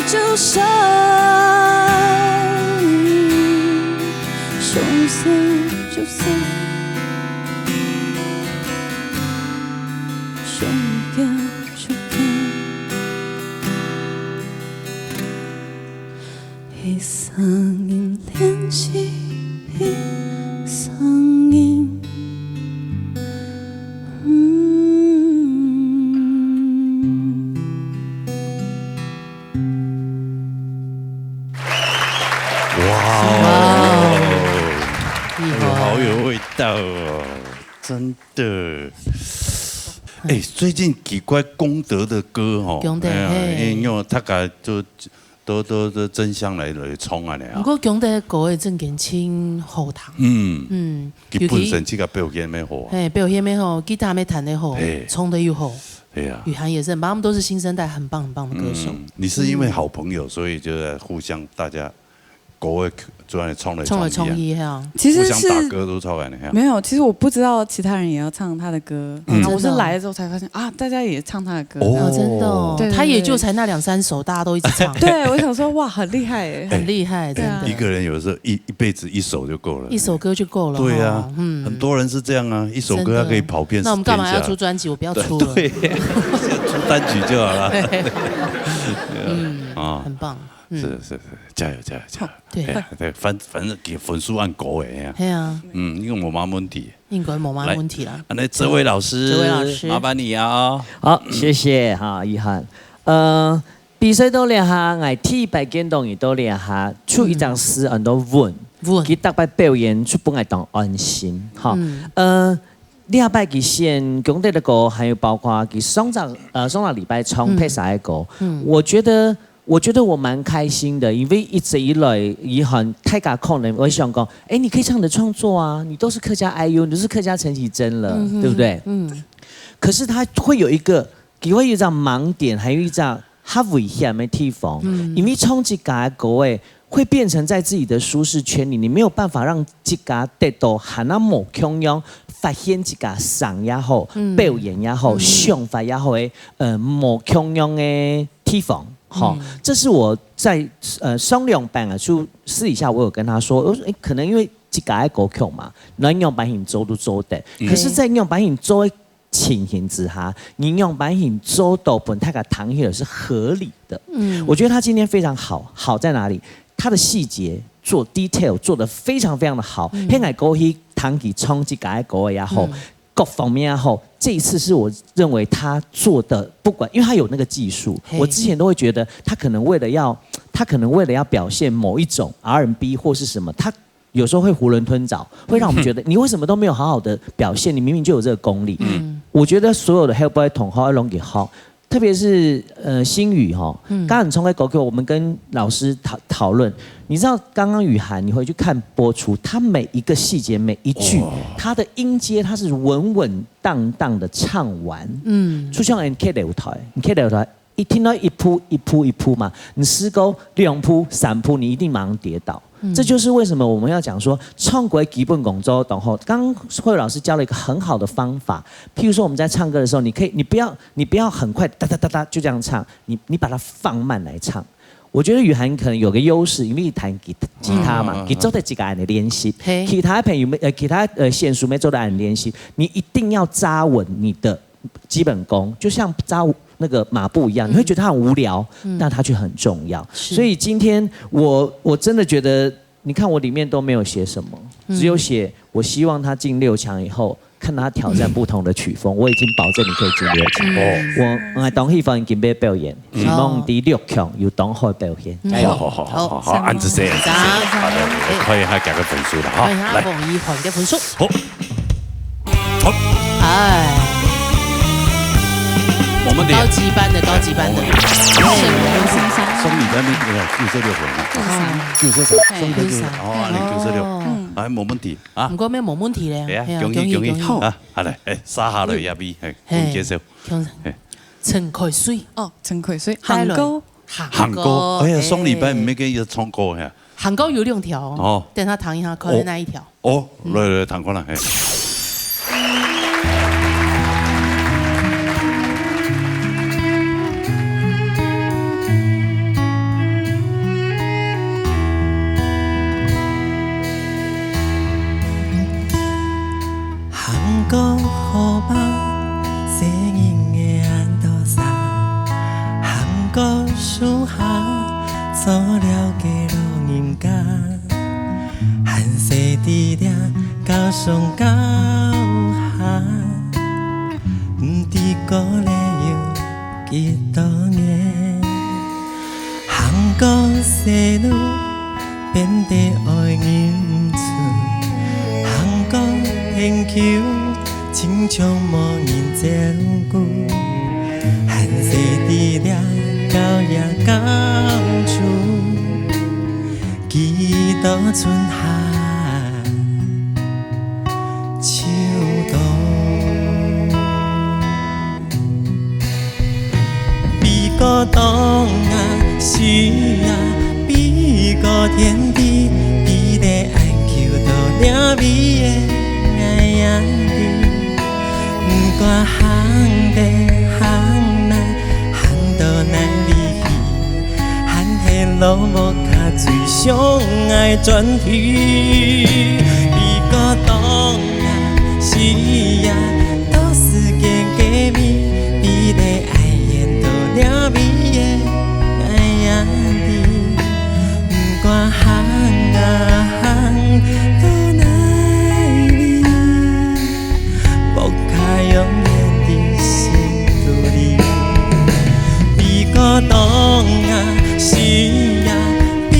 做事，想笑就笑，想噭就噭。 一儕人聯繫一儕人。嗯。哇哦，哇哦，厲害。哎呦，好有味道哦，真的。哎，最近奇怪，功德的歌哦，功德，哎呀，嘿。因為大家就 都，都，都爭相來，來唱恁呢啊。毋過功德个歌仔真經真好聽。嗯。嗯，佢本身自家表現乜好啊。尤其，嘿，表現乜好，吉他乜彈得好，嘿。唱得又好。哎呀。雨涵也是很棒，他們都是新生代很棒很棒的歌手。嗯，你是因為好朋友，嗯。所以就在互相大家歌仔就恁呢唱來唱去啊。唱來唱去，嘿啊。其實是互相打歌都唱恁呢，嘿啊。沒有，其實我不知道其他人也要唱他的歌，嗯。然後我是來了之後才發現，啊，大家也唱他的歌。哦。哦，真的哦。對，對，對。他也就才那兩三首，大家都一直唱。對，我想說，哇，很厲害耶。很厲害，對啊。真的。一個人有時候一，一輩子一首就夠了。一首歌就夠了，對啊，哈，嗯。很多人是這樣啊，一首歌他可以跑遍天下。真的。那我們幹嘛要出專輯？我不要出了。對，對，出單曲就好了。對。嗯，啊。很棒。嗯。是，是，是，加油，加油，加油。好，對。哎呀，對，反，反正佢分數恁高个，哎呀。嘿啊。嗯，應該無麼問題。 應該無麼問題啦。來，恁呢，哲偉老師，哲偉老師。麻煩你啊。好，謝謝哈，雨涵。呃，比賽到這下，𠊎第一擺見到你到這下，出一張詩安到穩，穩。佢逐擺表演就分𠊎當安心，哈。嗯。呃，這擺佢選功德个歌，還有包括佢上隻，呃，上隻禮拜唱別儕个歌，嗯。嗯。我覺得 我覺得我蠻開心的，因為一直以來，雨涵大家可能會想講，哎，你可以唱你的創作啊，你都是客家I U，你都是客家陳綺貞了，嗯哼，對不對？嗯。可是他會有一個，佢會有一隻盲點，還有一隻較危險的地方，嗯。因為唱自家个歌仔，會變成在自己的舒適圈裡，你沒有辦法讓自家得到還較無共樣，發現自家聲也好，嗯。表演也好，嗯。想法也好的，呃，無共樣的地方。 吼，嗯。這是我在，呃，上兩擺啊，就私底下我有跟他說，我說，誒，可能因為自家个歌曲嘛，你仰般形做都做得。嗯。可是在仰般形做个情形之下，你仰般形做到分大家聽起來是合理的。嗯。我覺得他今天非常好，好在哪裡？他的細節做detail做得非常非常的好。嗯。現在過去聽佢唱自家个歌也好，嗯。各方面啊吼，这一次是我认为他做的，不管，因为他有那个技术，嘿我之前都会觉得他可能为了要，他可能为了要表现某一种 R and B 或是什么，他有时候会囫囵吞枣，会让我们觉得你为什么都没有好好的表现？你明明就有这个功力。嗯，我觉得所有的 Hellboy 同好要拢给好，特别是呃星宇哈，刚刚你唱的歌曲，我们跟老师讨讨论，你知道刚刚雨涵，你回去看播出，他每一个细节每一句，他的音阶他是稳稳当当的唱完。嗯，就像你开楼台，你开楼台。一听到一铺一铺一铺嘛，你试过两铺三铺，你一定马上跌倒。这就是为什么我们要讲说，唱歌基本功做到吼。刚刚慧老师教了一个很好的方法，譬如说我们在唱歌的时候，你可以，你不要，你不要很快哒哒哒哒就这样唱，你你把它放慢来唱。我觉得雨涵可能有个优势，因为弹吉吉他嘛，嗯嗯嗯佢做得自家人的练习，嘿其他朋友们呃其他呃选手们做得人练习，你一定要扎稳你的基本功，就像扎那个马步一样，你会觉得它很无聊，但它却很重要。所以今天我我真的觉得，你看我里面都没有写什么，只有写我希望他进六强以后，看他挑战不同的曲风，我已经保证你可以进六强。哦，我我当然希望你今天表演，希望第六强有当好的表现。加油！好好好好好，恁仔細，恁仔細，好的，我看一下佢个分数了哈，看一下来，王一凡的分数。好，好，哎，我们的高级班的，高级班的。送你的那个九十六分啊，九十三，送你的九十，哦，你九十六，哎，没问题啊毋，過咩無問題咧，哎呀，係啊恭喜恭喜恭喜恭喜。啊，好嘞，哎，沙哈的亚比，哎，嘿接受，恭喜哎，陳凱瑞，哦，陳凱瑞，帶來行歌，行歌，哎呀，上禮拜毋係跟佢唱歌呀，行歌有兩條哦哦，等下彈一下，看下哪一條。哦，來來，彈看啦，嘿。行過河壩，細人个恁多聲。行過樹下，做了个老人家。還細弟仔，到上到下，毋知過了有幾多年。行過細路， 變得愛認輸，行過很久，親像無人照顧。還細弟仔到這高處，幾多春夏秋冬。 比過東啊，西啊，比過天地，比得恁久到這位个𠊎呀你。毋管行得行哪，行到哪位去，還係老屋下最想愛轉去。比過東啊，西啊， 到世界个面，比得恁遠到這位个𠊎呀你。毋管行啊行到哪位，屋下永遠在心肚裡。比過東啊西啊，比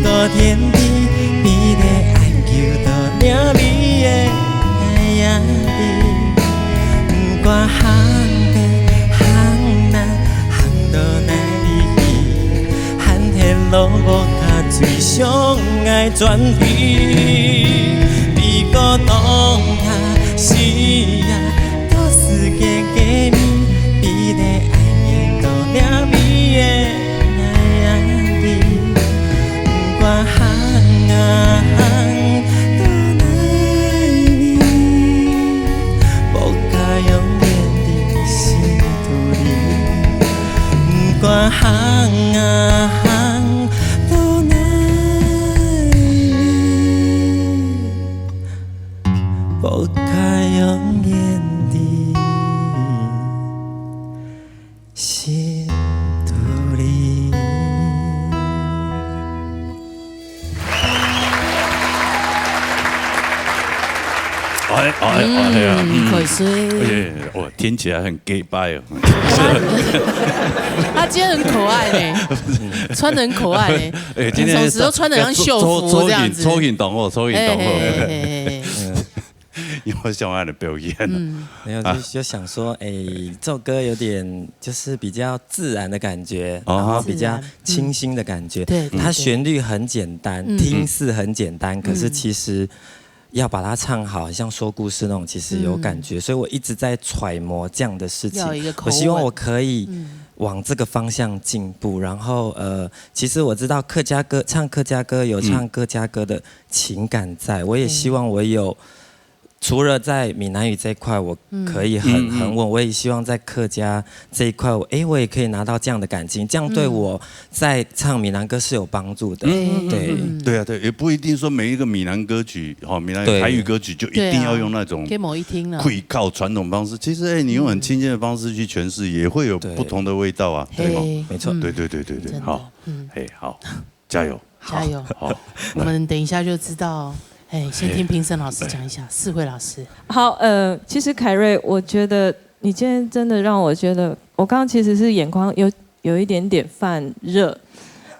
過天地，比得恁久到這位个 𠊎呀你。毋管行北行南，行到哪位去，還係老屋下最想愛轉去。比過東啊西啊，到世界个面，比得恁遠到這位个 𠊎呀你。毋管行啊行到哪位，屋下永遠在心肚裡。毋管行啊行到哪位，屋下永遠在 心肚裡。哎哎哎呀，嗯，可以睡。哎呀，哇，听起来很 gay 拜哦。他今天很可爱呢，穿得很可爱呢。哎，今天平常时都穿得像秀夫这样子。抽抽抽影档哦，抽影档哦。哎，哎哎哎哎有没有想要的表演？嗯，没有，就就想说，哎，这首歌有点就是比较自然的感觉，然后比较清新的感觉。对，它旋律很简单，听似很简单，可是其实要把它唱好，像说故事那种，其实有感觉。所以我一直在揣摩这样的事情。我希望我可以往这个方向进步。然后呃，其实我知道客家歌，唱客家歌有唱客家歌的情感在，我也希望我有。除了在闽南语这一块，我可以很很稳，我也希望在客家这一块，我哎，我也可以拿到这样的感情，这样对我在唱闽南歌是有帮助的。对，对啊，对，也不一定说每一个闽南歌曲，哈，闽南台语歌曲就一定要用那种给某一听了，会靠传统方式。其实，哎，你用很亲切的方式去诠释，也会有不同的味道啊，对吗？没错，对对对对对，好，哎，好，加油。加油！好，我们等一下就知道。哎，先听评审老师讲一下，世慧老师。好，呃，其实凯瑞，我觉得你今天真的让我觉得，我刚刚其实是眼眶有有一点点泛热，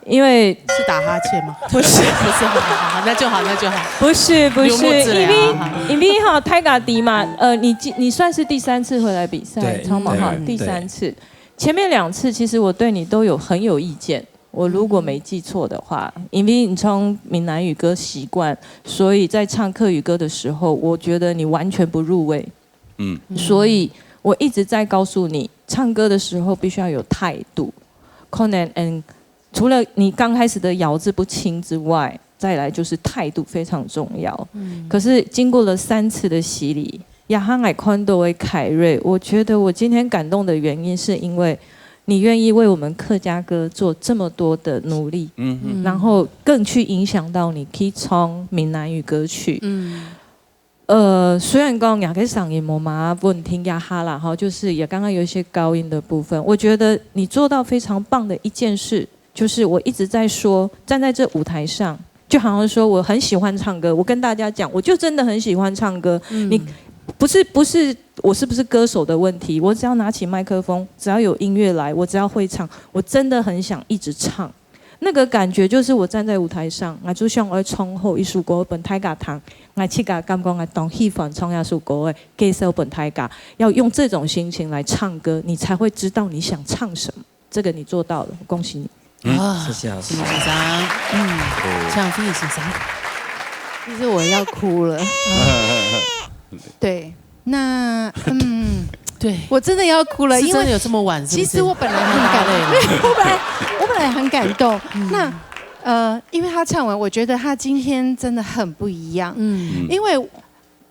因为是打哈欠吗？不是，不是，好好好，那就好，那就好。不是不是，因为因为哈，泰嘎迪嘛，呃，你你算是第三次回来比赛，超马哈，第三次。前面两次其实我对你都有很有意见，我如果没记错的话，因为你唱闽南语歌习惯，所以在唱客语歌的时候，我觉得你完全不入味。嗯，所以我一直在告诉你，唱歌的时候必须要有态度。可能嗯，除了你刚开始的咬字不清之外，再来就是态度非常重要。嗯，可是经过了三次的洗礼，雅哈海宽多为凯瑞，我觉得我今天感动的原因是因为。你愿意为我们客家歌做这么多的努力，嗯，然后更去影响到你去唱闽南语歌曲，嗯，呃，虽然讲雅克嗓音没嘛问题呀哈啦哈，就是也刚刚有一些高音的部分，我觉得你做到非常棒的一件事，就是我一直在说，站在这舞台上，就好像说我很喜欢唱歌，我跟大家讲，我就真的很喜欢唱歌，你。不是不是我是不是歌手的问题，我只要拿起麦克风，只要有音乐来，我只要会唱，我真的很想一直唱。那个感觉就是我站在舞台上，我就像我唱好一首歌本大家听，我自家感觉我当喜欢唱那首歌的，介绍本大家，要用这种心情来唱歌，你才会知道你想唱什么。这个你做到了，恭喜你。嗯，谢谢老师。先生，嗯，像飞先生，其实我要哭了。对，那嗯，对，我真的要哭了，因为有这么晚，其实我本来很感动，我本来我本来很感动。那呃，因为他唱完，我觉得他今天真的很不一样。嗯，因为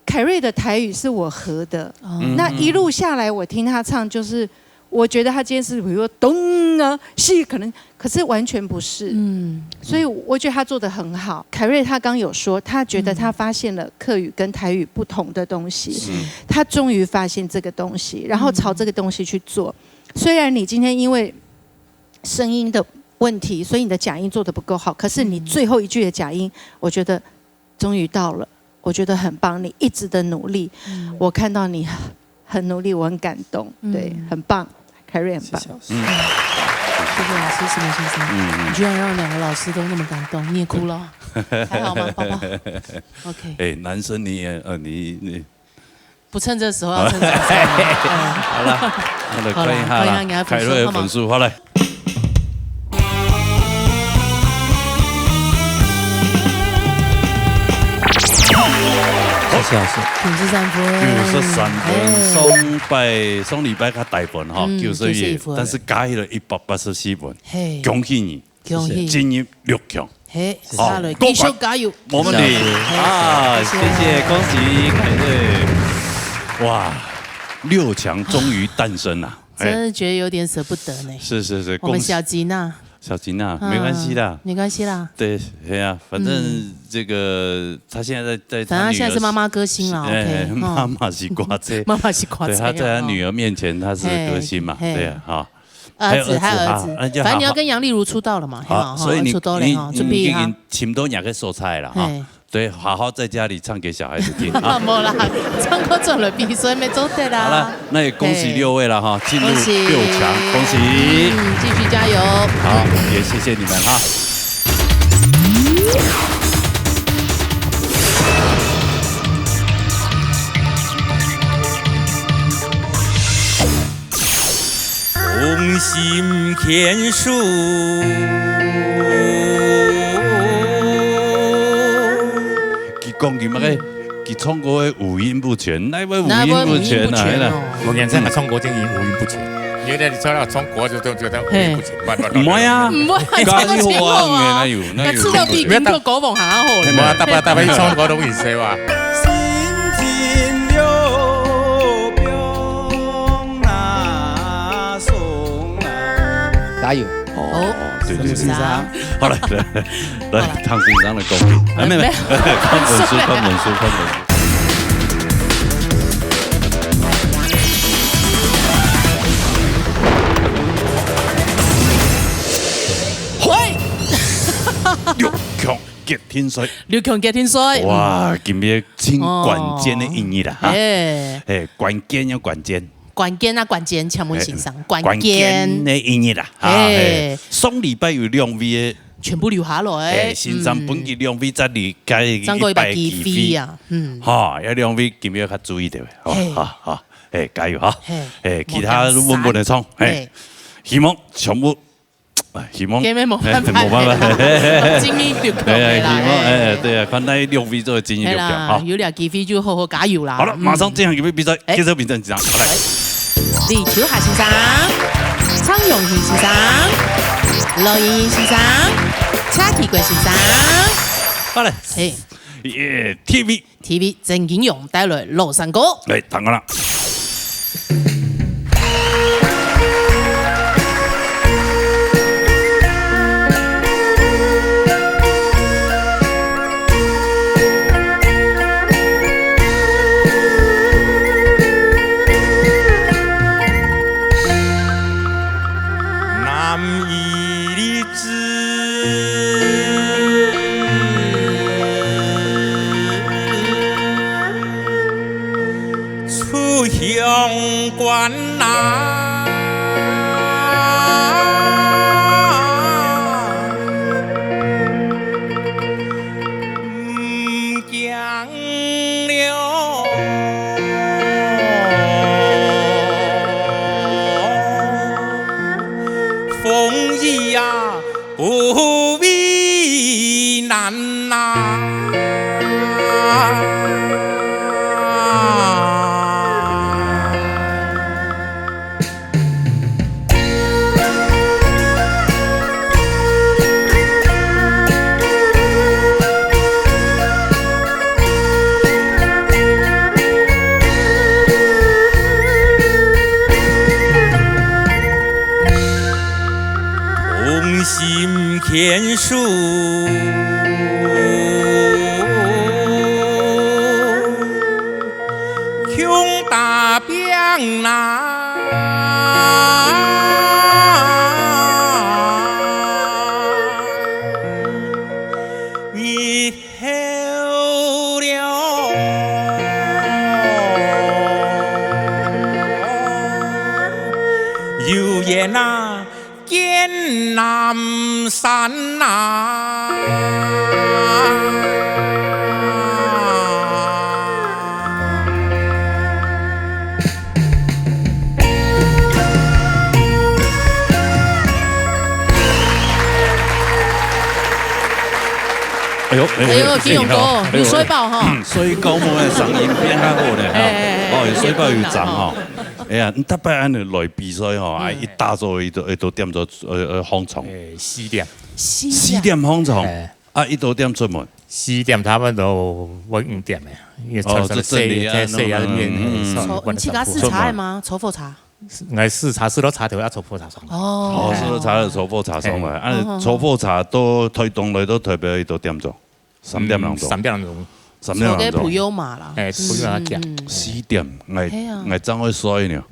凯瑞的台语是我合的，那一路下来我听他唱，就是我觉得他今天是比如说咚啊，是可能。可是完全不是，嗯，所以我觉得他做的很好。凯瑞他刚有说，他觉得他发现了客语跟台语不同的东西，他终于发现这个东西，然后朝这个东西去做。虽然你今天因为声音的问题，所以你的假音做的不够好，可是你最后一句的假音，我觉得终于到了，我觉得很棒，你一直的努力，我看到你很努力，我很感动，对，很棒。凯瑞很棒。谢谢老师，石门先生，你居然让两个老师都那么感动，你也哭了，还好吗，宝宝？OK，哎，男生你也呃，你你不趁这时候要趁早唱。好了，那来看一下啦，凯瑞的分数，好来。谢谢老师。九十三分，九十三分，上拜上礼拜较低分哈，九十一分，但是加起来一百八十四分，恭喜你，恭喜，进入六强，嘿，下来继续加油，没问题啊，谢谢，恭喜凯瑞，哇，六强终于诞生了，真的觉得有点舍不得呢，是是是，我们小吉娜。小吉娜，没关系啦，没关系啦。对，对啊，反正这个他现在在在，反正现在是妈妈歌星了，OK，妈妈是瓜姐，妈妈是瓜姐，对，他在他女儿面前他是歌星嘛，对啊，哈，儿子还有儿子，反正你要跟杨丽如出道了嘛，好，所以你出道了哈，准备哈，请多两个素材了哈。對，好好在家裡唱給小孩子聽啊。無啦，唱歌轉來比賽，無做得啦。好了，那也恭喜六位了哈，進入六強，恭喜。恭喜。嗯，繼續加油。好，也謝謝你們哈。同心牽手。佢講佢麼个？佢唱歌个五音不全，哪會五音不全啊？哪會五音不全哦？係啦。我原先个唱歌正五音不全，原來你唱到唱歌就就就五音不全，嘿。毋會啊，毋會，加油啊，唱歌哪有，哪有。該唱到比金曲歌王還較好咧。無啊，大把大把唱歌攏會使哇。 加油！哦，對對對。唐先生。好，來來來，來，唐先生來講。啊，沒有沒有，沒有。看本書，看本書，看本書。喂！六強決定賽。六強決定賽。哇，今日真關鍵个一日啦，哈。哎。哎，關鍵又關鍵。 關鍵啊，關鍵，請問先生，哎，關鍵。關鍵个一日啊，哈，嘿。嘿，上禮拜有兩位个，全部留下來。哎，先生，嗯。本來兩位在離開一擺个機會啊，嗯。哈，有兩位今日較注意點，哈，嘿。哈，哈，哎，加油哈，嘿，哎，其他都穩穩个唱，嘿，嘿。希望全部 哎，希望，今日無辦法，哎，無辦法。盡力就可以啦，哎，希望，哎，哎。對啊，看哪六位做盡力就好，係啦，哈。有這機會就好好加油啦。好了，嗯。馬上進行預備比賽，哎。介紹比賽緊張，好來。李秋霞先生、蔡永興先生、羅英英先生、蔡啟國先生。好來。哎。耶，第一位。 第一位，曾經榮帶來《老山歌》。來，聽好了。 同心牽手，共打拚啊！ 日頭了，有緣啊，見南山啊。 哎喲，哎喲，哎喲，金勇哥，哎喲，你睡飽哈？睡飽，我的聲音變較好了哈。哎，哎，哎，哦，有睡飽有長哈。哎呀，你逐擺恁樣來比賽吼，啊，嗯。一大早，一早，一早點鐘，呃，呃，䟘床。哎，四點。四點。四點䟘床。哎。 啊，幾多點出門？四點差不多，我五點誒，因為哦，這真的啊，細，細，細，那，那，嗯，嗯，嗯。坐，你自家駛車的嗎？坐火車？𠊎駛車，駛到車頭，愛坐火車上。哦。哦，駛到車頭，坐火車上來。嘿。啊，嗯，嗯，嗯。坐火車到台東來到台北幾多點鐘？三點零鐘。嗯，三點零鐘。三點鐘。坐个普悠瑪啦。哎，普悠瑪行。嗯，嗯，嗯。四點，𠊎，係啊。𠊎正會睡呢。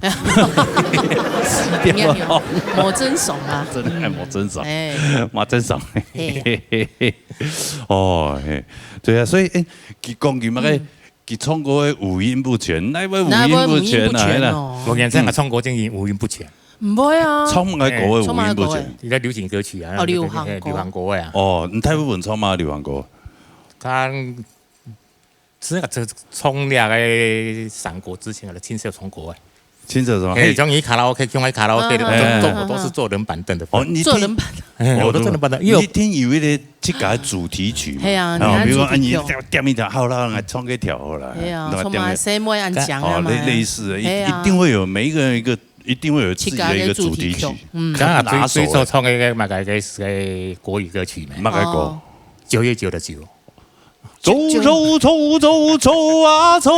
四點啊。無正常啊。真的，哎，無正常。哎。無正常。嘿。哦，嘿。對啊，所以，哎，佢講佢麼个，嗯。佢唱歌个五音不全，哪位五音不全啊？哪位五音不全哦？係啦。我原先還唱歌正經五音不全。 毋會啊。唱麼个歌个五音不全？哎，唱麼个歌个？你在流行歌曲啊，哦，流行歌。哎，流行歌个啊。哦，你大部分唱麼个流行歌？佢，係啊，這唱這个三國志前个，清朝唱歌个。清朝什麼？哎，嘿。像你卡拉OK，像你卡拉OK的，啊，做，做，啊，啊，都是做人板凳的。哦，你聽，做人板凳。哎，我都做人板凳，因為我，你聽有一个自家的主題曲嘛。係啊，哦，你看主題曲。比如說，啊，你點，點一條，好啦，來唱个條好啦。係啊，來點个。唱麼个細妹恁靚啊嘛。哦，類，類似的，一，係啊。一定會有，每一個人一個 一定會有自己的一個主題曲。自家的主題曲，嗯。當然，最，拿手的。最早唱的那個，那個，那個國語歌曲嘛。麼个歌？哦。九月九的九。走，走，走，走，走啊走，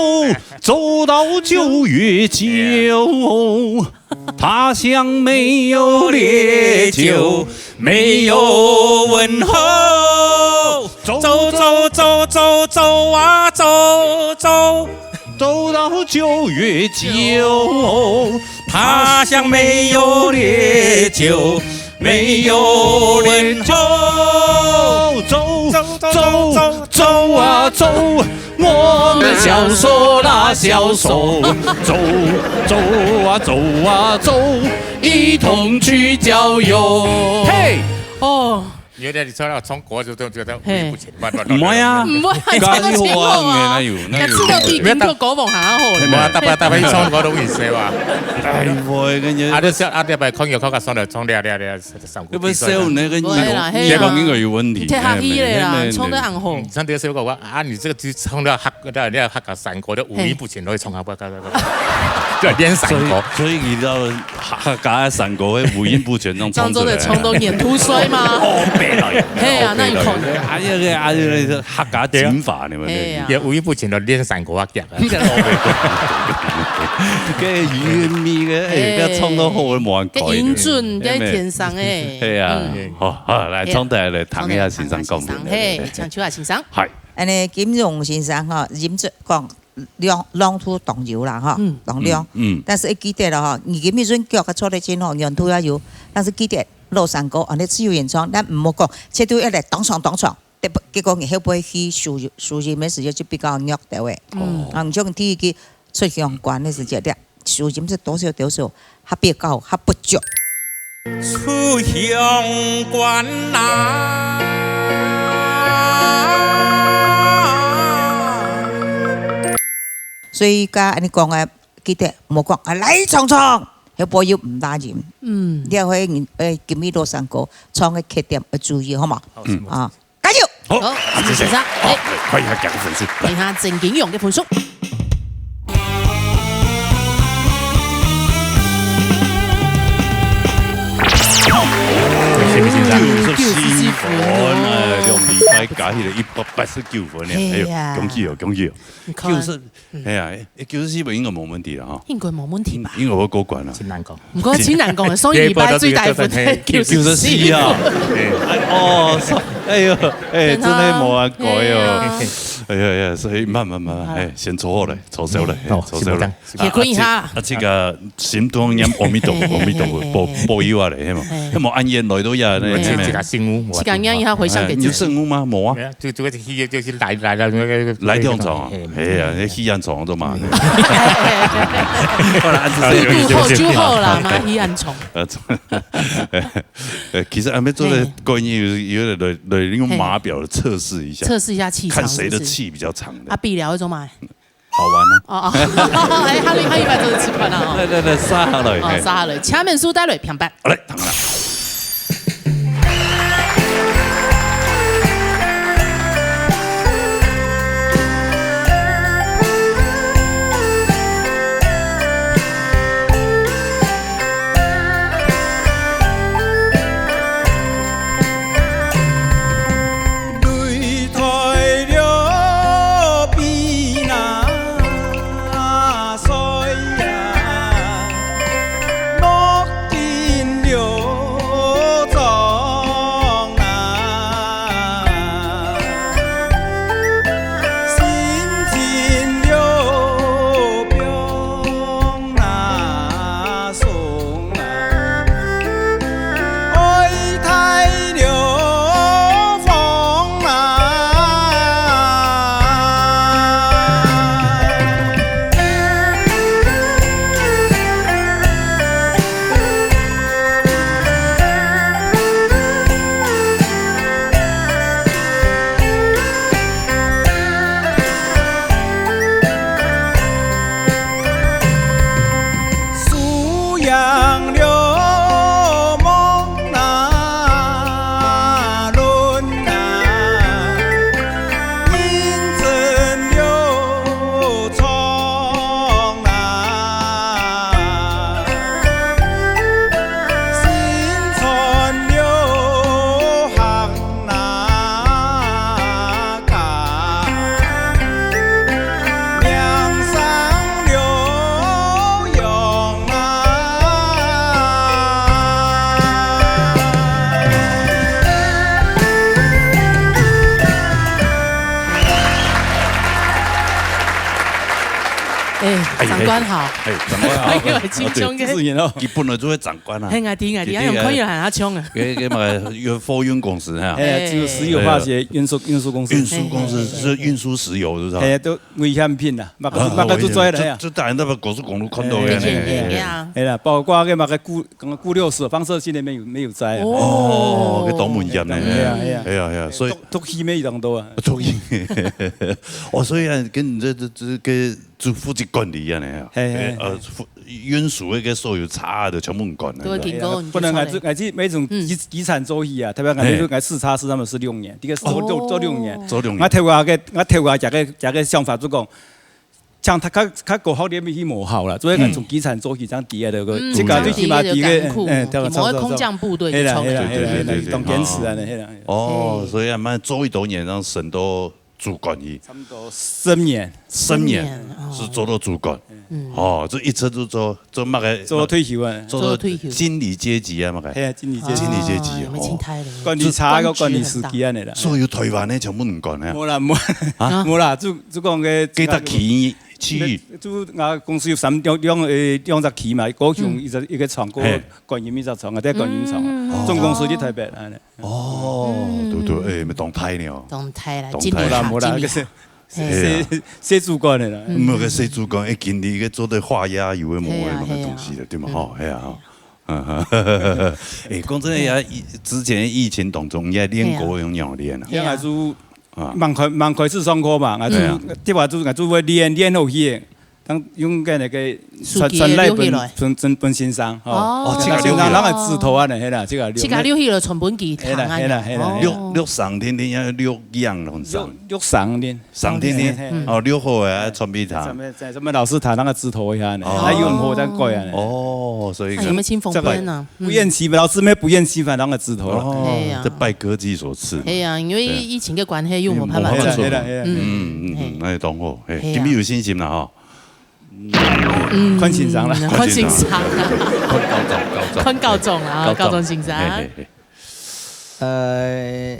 走到九月九，他鄉沒有烈酒，沒有問候。走，走，走，走，走啊走，走。 走到九月九，他鄉沒有烈酒，沒有人愁。走，走，走，走，走啊走，我們小手拉小手，走，走啊走啊走，一同去郊遊。嘿！哦。 有點你唱到唱歌就，就，就，就，嘿。不行，不，不，不，毋會啊。毋會啊，唱到唱歌啊。該有啊，該有，該有。該唱到比金曲歌王還好咧。無啊，大把，大把一唱歌都會死哇。哎，會，跟你啊，你是，啊，你把朋友靠個上來唱了，了，了，上過比賽了。要不是有那個，不會啦，嘿啊。結果應該有問題。你太客氣了啦，哎，沒，沒，沒。唱得恁好。嗯，唱得是我，啊，你這個就唱到客，到，到客家山歌的五音不全，都會唱啊，不，不，不，不。對，練山歌。所以，所以你知道 客，客家个山歌，五音不全，那種唱出來。當作在唱到眼吐水嗎？哦，白來。嘿啊，那你看。哎呀，哎呀，哎呀，客家精華，你們那。嘿啊。也五音不全的練山歌啊，講啊。該韻味个，哎，哎。該唱到好，無人改。該音準，該天生哎。嘿啊，嗯。好，好，來，嘿。唱起來，來，聽一下先生講。先生，嘿，請秋雅先生。嗨。恁呢，金融先生吼，音準講 亮，亮度當有啦，吼，嗯。當亮。嗯，嗯。但是愛記得了，吼，你今日陣腳較出來真好，亮度也有。但是記得，老山歌，恁呢自由演唱，咱毋好講，絕對愛來當場當場。對不？結果你後背去收，收音的時候就比較弱掉誒。嗯。啊，你像第一句出鄉關的時節，你收音是多少多少， 較比較較不足。出鄉關啊。所以，該恁呢講啊，記得莫講啊，來唱唱，該背又毋打緊。嗯。你愛會，呃，今日老山歌唱个缺點要注意，好無？好，嗯。啊。 加油！好，好，啊，謝謝。先生，好，哎。看一下佢个分數。看一下鄭景榮个分數。恭喜先生。九十四分哦。九十四分，哎，兩禮拜加起來一百八十九分了，哎喲，恭喜哦，恭喜哦。你看。九十 嗯。哎呀，哎，九十四分應該無問題了哈。應該無問題吧？應，應該會過關了。真難講。毋過真難講，上一禮拜最大分係九十四。九十四啊。哎，哦，是，哎喲，哎，真的無恁該哦。哎呀。哎呀呀，所以慢慢慢慢，好。哎，先坐好了，坐燒了，哎，哦，坐燒了。是不是這樣？啊，歇睏一下。啊，這，啊，這個心中念阿彌陀佛，阿彌陀佛，保，保佑啊嘞，係嘛？嘿。那麼按願來到呀，那，嘿啊。這個聖母，這個念一下回向給自己。哎，你有聖母嗎？無啊。沒有，就，就，就，就是來，來，來，那個，來這種場啊。嘿。哎呀，那黑暗場都嘛。嗯。好了，按這個。對不起，對不起。就好啦嘛，黑暗場。呃，呃，其實還沒做的嘿。觀念有，有點來，來用碼表的測試一下，嘿。測試一下氣場，看誰的氣比較長的。是不是？啊，比了會做嘛？ 好玩啊。哦，哦。哎，他們，他一般都是吃飯啊，哦。來，來，來，殺下來，哦，嘿。殺下來，請問輸帶來平白。好，來，躺下。哎，哎，長官好。哎，長官好。哎喲，真香个。啊，對，自然哦。佢本來就係長官啊。嘿，𠊎知，𠊎知，佢，佢，啊，用客語喊佢香啊。佢，佢嘛，有貨運公司哈。哎，哎。就石油化學運輸，運輸公司。運輸公司，哎，哎，哎，哎。係運輸石油，係毋係啊？哎，都危險品啊，麼个，啊，麼个都做得啊。就，就在那個高速公路看到的呢。危險品，哎。對啊。係啦，包括該麼个鈷，講鈷六十，放射性的沒有，沒有在啊。哦，該當危險呢。係啊，係啊。係啊，係啊，所以都，都氣味當多啊。都氣味。哦，所以啊，跟你這，這，這個 就負責管理恁樣啊。嘿，嘿，呃，負，運輸該个所有車啊，就全部你管啊。都會經過你就出來。不能啊，這，啊，這每種，嗯。機，機場周期啊，特別啊，嘿。比如說，啊，試車師他們是六年，這個做，做，做六年。哦。做六年。𠊎頭下个，𠊎頭下這个，這个想法就講，像佢，佢，佢過後，你去無效了，所以講從機場周期這樣跌的，嗯。這个最起碼跌个，第一个艱苦，嗯，對，差不多，你們會空降部隊去衝的。嘿啦，嘿啦，嘿啦，嘿啦，對，對，對，對。當堅持啊，哦。嘿啦。哦，所以啊，慢慢做一多年，這樣升到 主管去。差不多十年。十年，十年，哦。係做到主管。嗯。哦，這一直都做，做麼个？做到退休啊。做到，做到退休。經理階級啊，麼个？係啊，經理階級。經理階級，哦，有沒有清台的？哦。管理車个管理司機恁樣啦。所以台灣个全部毋管啊。無啦，無，啊？無啦，就，就講个，幾隻區，區域？就𠊎公司有三，兩，兩，呃，兩隻區嘛，高雄一隻，嗯。一個廠，嘿。觀音一隻廠，啊，在觀音廠啊，嗯。總公司在台北，恁樣。 哦，嗯。對，對，哎，當大呢哦。當大啦，當大。無啦，無啦，該係，係啊。係，係主管个啦。嗯。毋係，該係主管，哎，經理，該做得畫押有个無个，係啊，麼个東西个，係啊。對嘛，嗯。吼，係啊，吼。嗯。哎，講真个呀，疫，之前疫情當中，你還練歌用仰練啊？係啊。啊。𠊎就，啊。慢開，慢開始上課嘛，𠊎就，係啊。對吧，就，𠊎就會練，練好去。 當用該个手機傳，傳來分，錄起來。分，分，分先生，吼。哦。哦，自家錄起來。先生摎𠊎指導恁樣，係啦，自家錄。自家錄起來傳分佢聽恁樣。係啦，係啦，係啦。哦。錄，錄聲定定，愛錄影摎聲。錄，錄聲定。聲定定，嘿，嘿。哦，錄好个，傳分佢聽。什麼，什麼老師彈，摎𠊎指導一下呢，哦。還有毋好再改啊呢。哦，所以啊，有沒有清風這個片啊？ 不厭其煩，老師們不厭其煩摎𠊎指導了。哦，哎呀。這拜科技所賜嘛。哎呀，因為疫情个關係，又無辦法做。對啊。無辦法做。係啦，係啦。嗯，嗯，嗯，哎呀。那也當好，嘿，哎呀。今日有信心了哈。嗯，看先生啦。看先生啦。看高中，高中。看高中啦，高中。高中先生。嘿，嘿，嘿。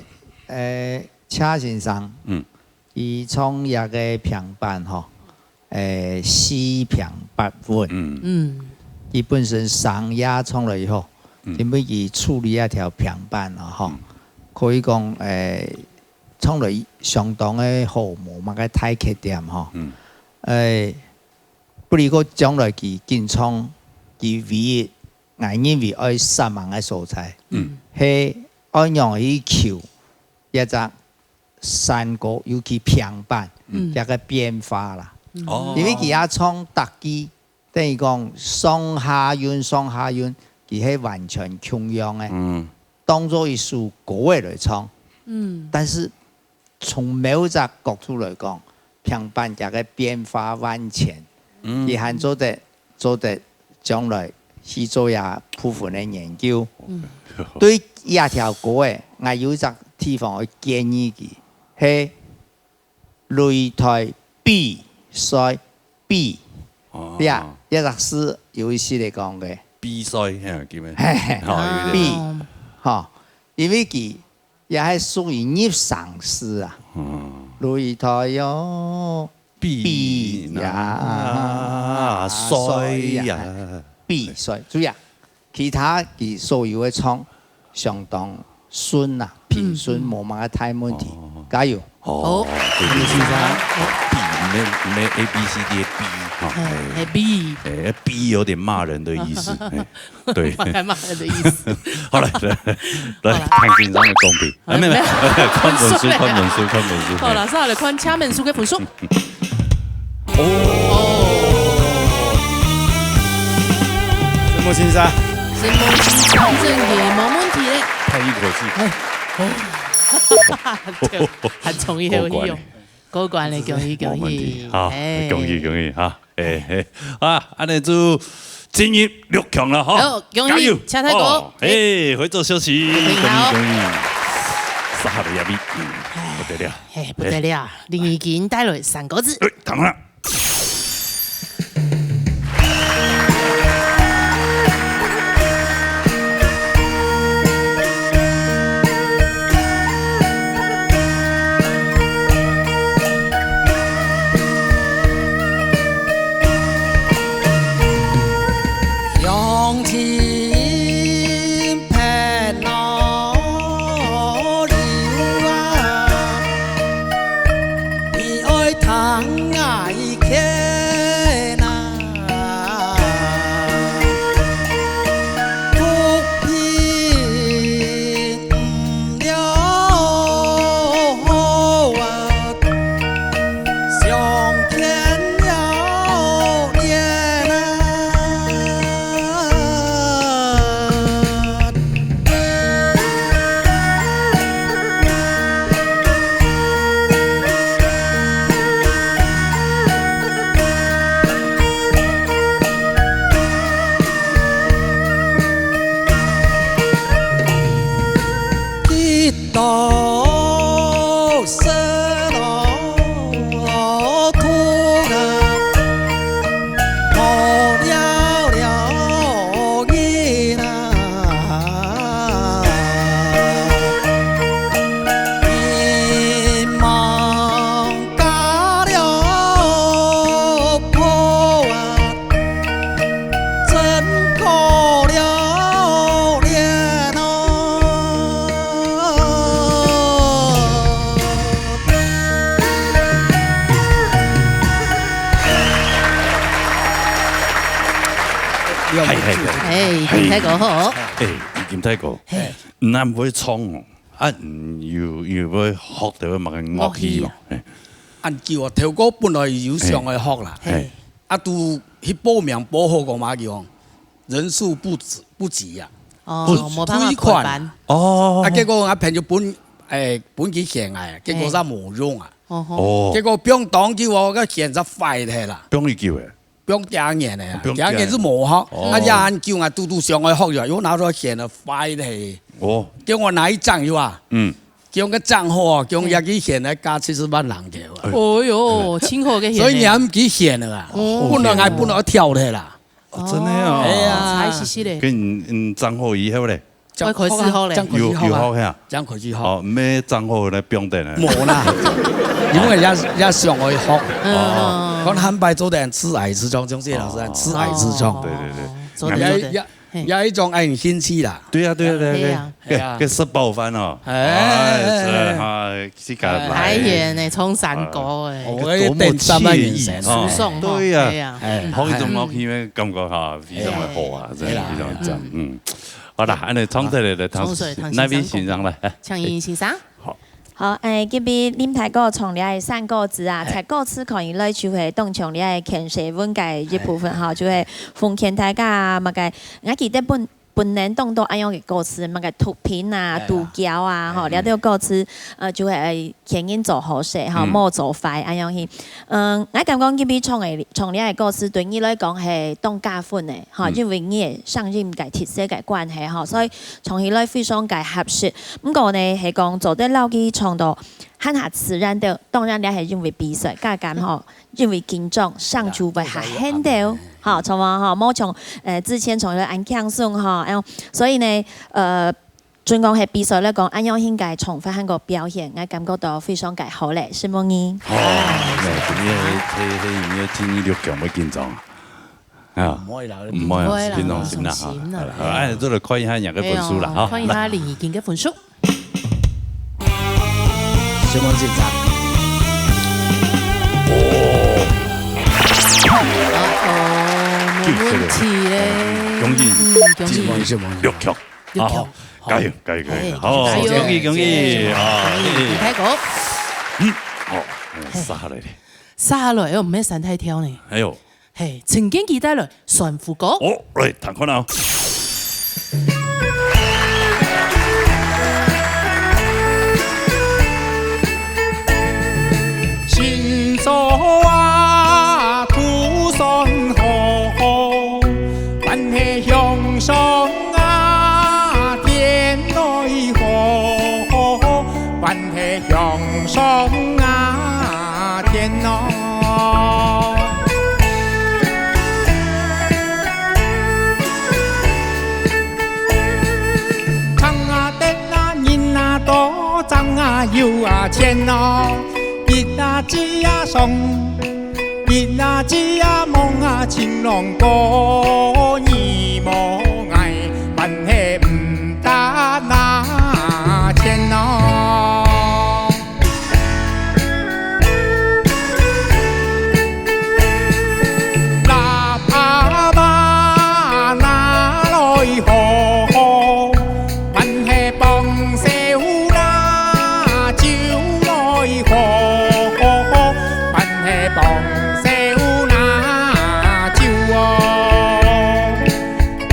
呃，呃，車先生。嗯。 佢唱這个平板吼，誒，四平八穩。嗯。嗯。佢本身聲也唱了以後，嗯。因為佢處理這條平板了吼，嗯。可以講，誒，唱了相當个好，無麼个大缺點吼。嗯。誒，不而過將來佢緊唱，佢唯一，𠊎認為愛煞猛个所在，嗯。係愛仰去求一隻 山歌，尤其平板，嗯。這个變化啦。嗯。哦。因為佢也唱逐句，等於講上下韻，上下韻，佢係完全共樣个。嗯。當做一首歌仔來唱。嗯。但是從某一隻角度來講，平板這个變化萬千，嗯。佢還做得 做得將來去做這部分个研究。嗯。對這條歌仔，𠊎有一隻地方愛建議佢，係擂台比賽比。哦。這，這隻字有意思來講个。比賽，嘿，叫咩？嘿，嘿，好，有點。比，哦。吼，因為佢 也係屬於入聲字啊。嗯。擂台喲，比，比呀，啊，賽呀。賽呀，比賽，注意啊，其他佢所有个唱相當順啊，平順，嗯，嗯。無麼个大問題。哦。加油！哦，好。對，對，對。先生。比，毋係，毋係A B C D个B，哈，哎，哎。哎，B。哎，B有點罵人的意思，哎。 對。還罵人的意思。好了，來，來，好了。看先生个公平。啊，沒有，沒有。看文書，看文書，看文書。好，老師，好，來看請文書个分數。哦。沈木先生。沈木先生，真个無問題咧。嘆一口氣。哎，哦。對，還重要，過關了。有用。過關了，恭喜，恭喜。無問題，好，哎。恭喜，恭喜，哈。 嘿，嘿，啊，恁樣就進入六強了，吼。好，恭喜，加油。車太哥。哦，嘿，回轉休息，恭喜，恭喜，恭喜。殺下來呀，不得了。嘿，不得了，林怡君帶來三個字。哎，當然。係，係，係。欸，金大哥好。欸，金大哥，係。你恁會唱哦，啊，你有，有會學到麼个樂器無？樂器啊。係。恁久啊，頭過本來有想愛學啦。係。啊，都去報名報好个嘛，叫人數不足，不及啊。哦，不，無辦法開班。哦。啊，結果𠊎朋友分，欸，分佢弦啊，結果煞無用啊。哦吼。哦。結果放當久哦，該弦煞壞忒啦。放幾久誒？ 放幾年个啊，放幾年。幾年就無學。哦。啊，也恁久啊，拄拄想愛學呀，又拿出來弦了，壞了。哦。叫𠊎拿去整又啊。嗯。叫佢整好啊，叫佢去弦了，加七十萬零个啊。哎。哦喲，真好个弦呢。所以你還毋去弦了啊？哦。本來還本來跳的啦。哦，真的哦。哎呀。差一息息嘞。跟你，嗯，整好以後嘞？ 愛開始學咧。有，有學呀。正開始學。哦，毋係正好來放等咧。無啦，因為也，也想愛學。嗯。哦。講坦白做得自矮自中，中學老師自矮自中。哦。對，對，對。做得，也，做得。也，嘿。也一種愛興趣啦。對呀，對呀，對呀，對。係啊。該，該食飽飯哦。哎。哎，這，哈，自家來。哎呀，呢，唱山歌哎。哦，該多麼愜意，多麼愜意哦。舒爽哦。對呀。哎呀。哎。學一種樂器个感覺哈，非常的好啊，哎。真的非常讚。哎呀。嗯。 好啦，恁樣唱出來，來，唐，唐先生，哪位先生來？請英英先生。好。好，欸，今晡日林大哥唱這个山歌子啊，哎。在歌詞看起來就係當像這个牽手文个一部分哈，哎。就係奉勸大家，麼个，𠊎記得本，本年當多恁樣个歌詞，麼个毒品啊，哎呀。毒梟啊，吼，哎。這條歌詞，呃，就係，呃， 牽人做好勢吼，嗯。莫做壞恁樣去。嗯，𠊎感覺今晡日唱个，唱這个歌詞對你來講係當加分个吼，嗯。因為你个聲音个特色个關係吼，所以唱起來非常个合適。毋過呢，係講做得摎佢唱到還較自然兜，當然這係因為比賽，加減吼，因為緊張，聲就會較輕兜，吼，唱啊吼，莫像，呃，之前唱到恁輕鬆吼，哎喲，所以呢，呃， 準講係比賽來講，恁樣應該唱法還過表現，𠊎感覺到非常个好咧，承蒙你。哦，那今日係，係，係，今日進入六強會緊張啊？啊，毋會啦，毋會啊，毋會啦，平常心啦，平常心啦，哈，好啦，好啦，哎，做得看一下兩个分數啦，哎喲，哈。看一下林怡君个分數。承蒙先生。哦，無問題咧。恭喜，嗯，恭喜。進入六強。 六強。好，好，加油，加油，加油。哎，好，加油。恭喜，恭喜，哎，啊，恭喜，哎。恭喜大哥。嗯，好，哎，嘿。殺下來咧。殺下來，哎喲，毋係三大調呢。哎喲。嘿，陳建騏帶來，算副歌。哦，來，聽看啊。 新草啊，土山好，還係向上啊，天來好，還係向上啊，天咯。 唱啊，等啊，人啊多，爭啊，有啊，錢咯。一啊，子啊，上，一啊，子啊，望啊，情郎哥，你無愛，還係毋得拿錢咯。 蠟筆啊，拿來好，還係幫手拿酒來好，還係幫手拿酒哦。 你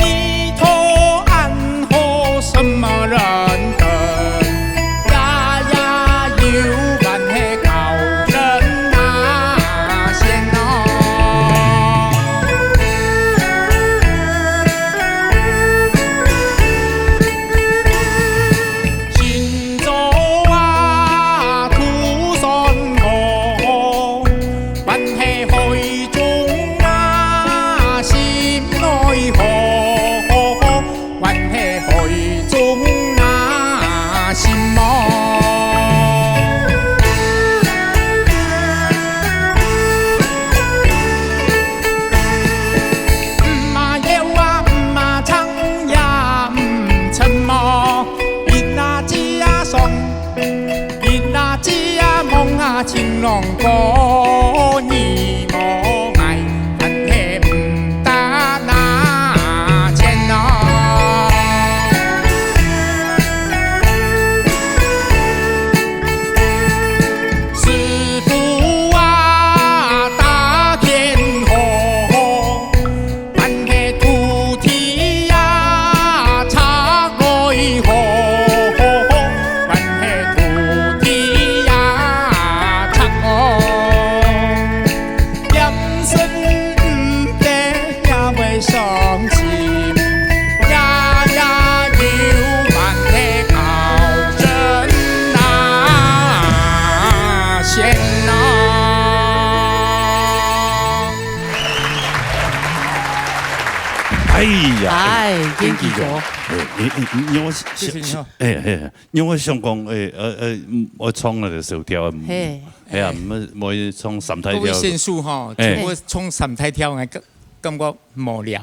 哎呀，哎，哎，建奇哥。建奇哥。哎，你，你，你，我想，就是你哦。哎，哎，因為我想講，哎，呃，呃，嗯，我唱那個小調啊，嗯，嘿，哎呀，哎。莫，莫唱三大調。各位先生吼，哎。全部唱三大調，我感，感覺無聊。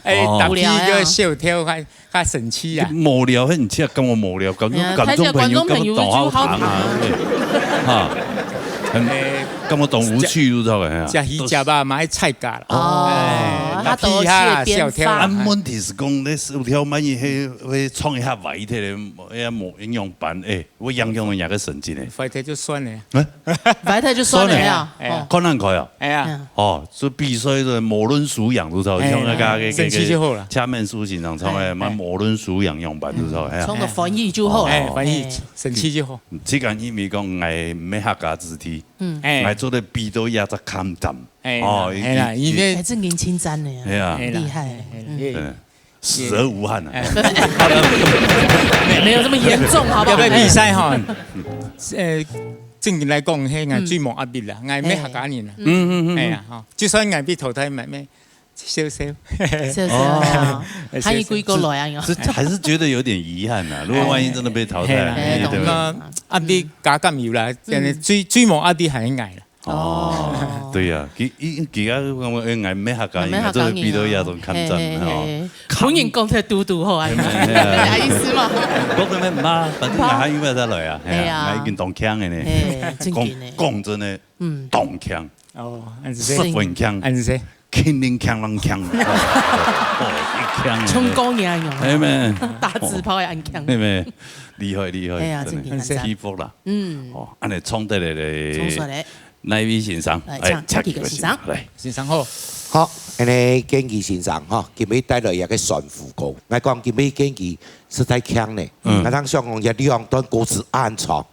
哎，哦。搭配个小調較，較神奇啊。無聊，很奇啊，感覺無聊，感覺哎呀，觀眾朋友，看起來觀眾朋友感覺當好聽啊，就好聽啊。哎，哈，很，哎，感覺當無趣，你知道吧？哎呀，食魚食肉嘛，愛菜價啦。哦，哎，他都搭配下啦，是有編法。小調啊。啊，問題是講，你小調萬一會，會唱一下歪忒咧，哎呀，無營養版，哎，會影響人家个神經呢。歪忒就算了。哎？歪忒就算了呀。算了。哎呀。哦。看難看啊。哎呀。嗯。哦，就比賽的無論輸贏，就知道，哎，像那個，哎，那個，神氣就好了。那個，下面輸贏，然後唱的，哎，嘛，哎。無論輸贏樣版，就知道，哎呀。唱個翻譯就好了。哎，翻譯，哎。神氣就好。嗯，這個因為講，𠊎毋係客家子弟，嗯。哎。𠊎做得比到也只看淡。 哎，哦，哎啦，一，一，因為哎，正經稱讚呢。哎呀。哎啦，厲害，哎，嗯。哎，對，死而無憾啊。哎。沒有這麼嚴重，好不好？要不要比賽哈？嗯。呃，正經來講，嘿，嗯。最無壓力啦，𠊎毋係客家人啦。嗯，嗯，嗯，嗯。哎呀，哈，就算𠊎被淘汰，嘛，嘛，笑笑。笑笑啊，哦。還有幾個來啊，這，這還是覺得有點遺憾啊。如果萬一真的被淘汰，哎，哎，哎，對不對？懂了。那壓力加減有啦，真的最，最無壓力還係𠊎啦。 哦，哦。對呀，佢，佢，佢啊，講，哎，𠊎毋係客家人，𠊎毋係客家人啊。𠊎做得比到這種抗戰，嘿，嘿，哦。嘿。本人講得嘟嘟好啊。哎，哎，哎。啥意思嘛？不，不，不，反正𠊎還有咩再來啊？哎呀，哎呀。𠊎已經當強的呢。哎，正經的。講，講真的，嗯。當強。哦，恁樣。十分強。恁樣。肯定強人強。哦，一強。衝高你啊，有沒有？哎，咩。打紙炮也很強。哎，咩。厲害，厲害，哎呀，真的。正經，很讚。佩服啦。嗯。哦，恁樣衝得來咧。衝出來。 哪一位先生？來，哎，請，請幾個先生。請幾個先生，來。先生好。好，恁樣建奇先生吼，今日帶來一個旋風歌。𠊎講今日建奇實在強呢。嗯。𠊎當想講，這兩段歌詞恁長，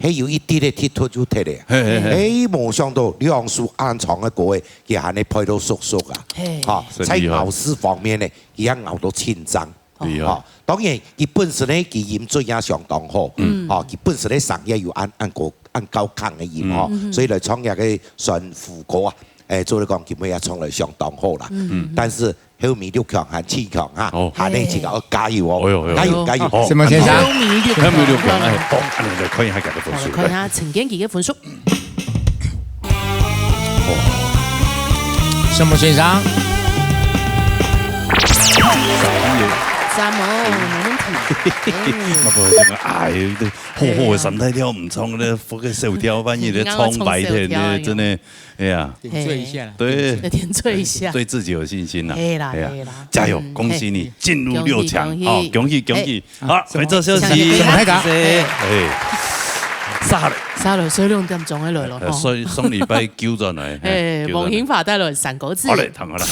係有一滴个忒突就忒咧。嘿，嘿，嘿。哎，無想到兩首恁長个歌，佢還能配到熟熟啊。嘿。哈，真厲害。在咬字方面呢，佢也咬到清楚。 厲害。吼，當然，佢本身呢，佢音準也相當好，嗯。吼，佢本身呢，聲也有恁，恁高，恁高亢个音，嗯。吼，嗯。所以來唱這個旋風歌啊，哎，做得講，佢也唱來相當好啦。嗯。但是，後面六強還七強哈，哦。還有一個要加油哦，哎喲，哎喲。加油，加油。好，什麼先生？後面六強。後面六強，哎，好，恁樣來看一下佢个分數，好，來看一下陳建奇个分數。 什麼先生？三哦，沒問題。嗯。那不會這個，哎，這厚厚的三大調，毋唱咧，副个小調，萬一咧唱白天呢，真的，哎呀。點綴一下啦。對。要點綴一下。對自己有信心啦。可以啦，哎呀，可以啦。加油，嗯，恭喜你進入六強，嘿。恭喜，哦，恭喜，恭喜。恭喜。嘿。 好，好，快樂消息。恭喜大家。哎。哎。殺了。殺了，所以六點鐘就來了，呃，吼。所以上禮拜九轉來，哎，嘿，九轉來。黃興發帶來三個字。好嘞，聽好了。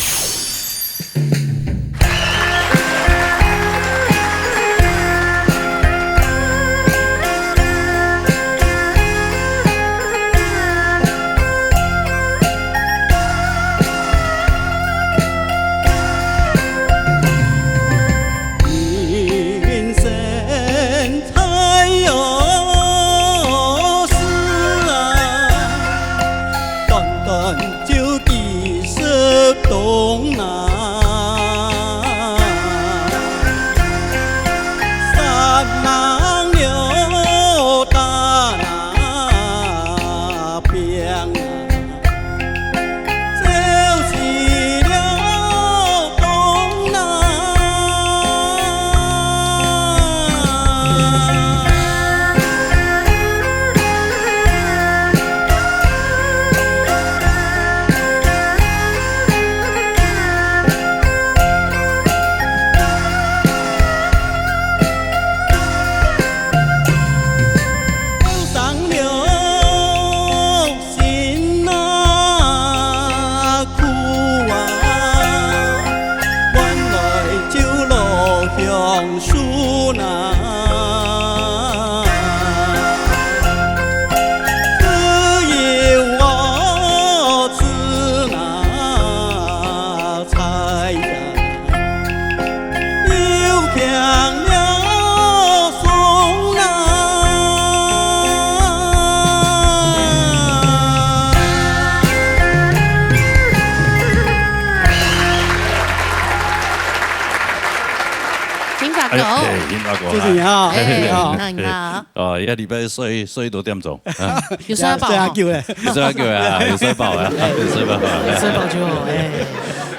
哎喲，嘿，幸福哥，謝謝你啊，哎，嘿，嘿，嘿。那你看啊。哦，一个禮拜睡，睡多點鐘？啊。有睡飽吼？睡下久了。有睡下久啊，有睡飽啊，有睡飽啊。有睡飽就好，哎。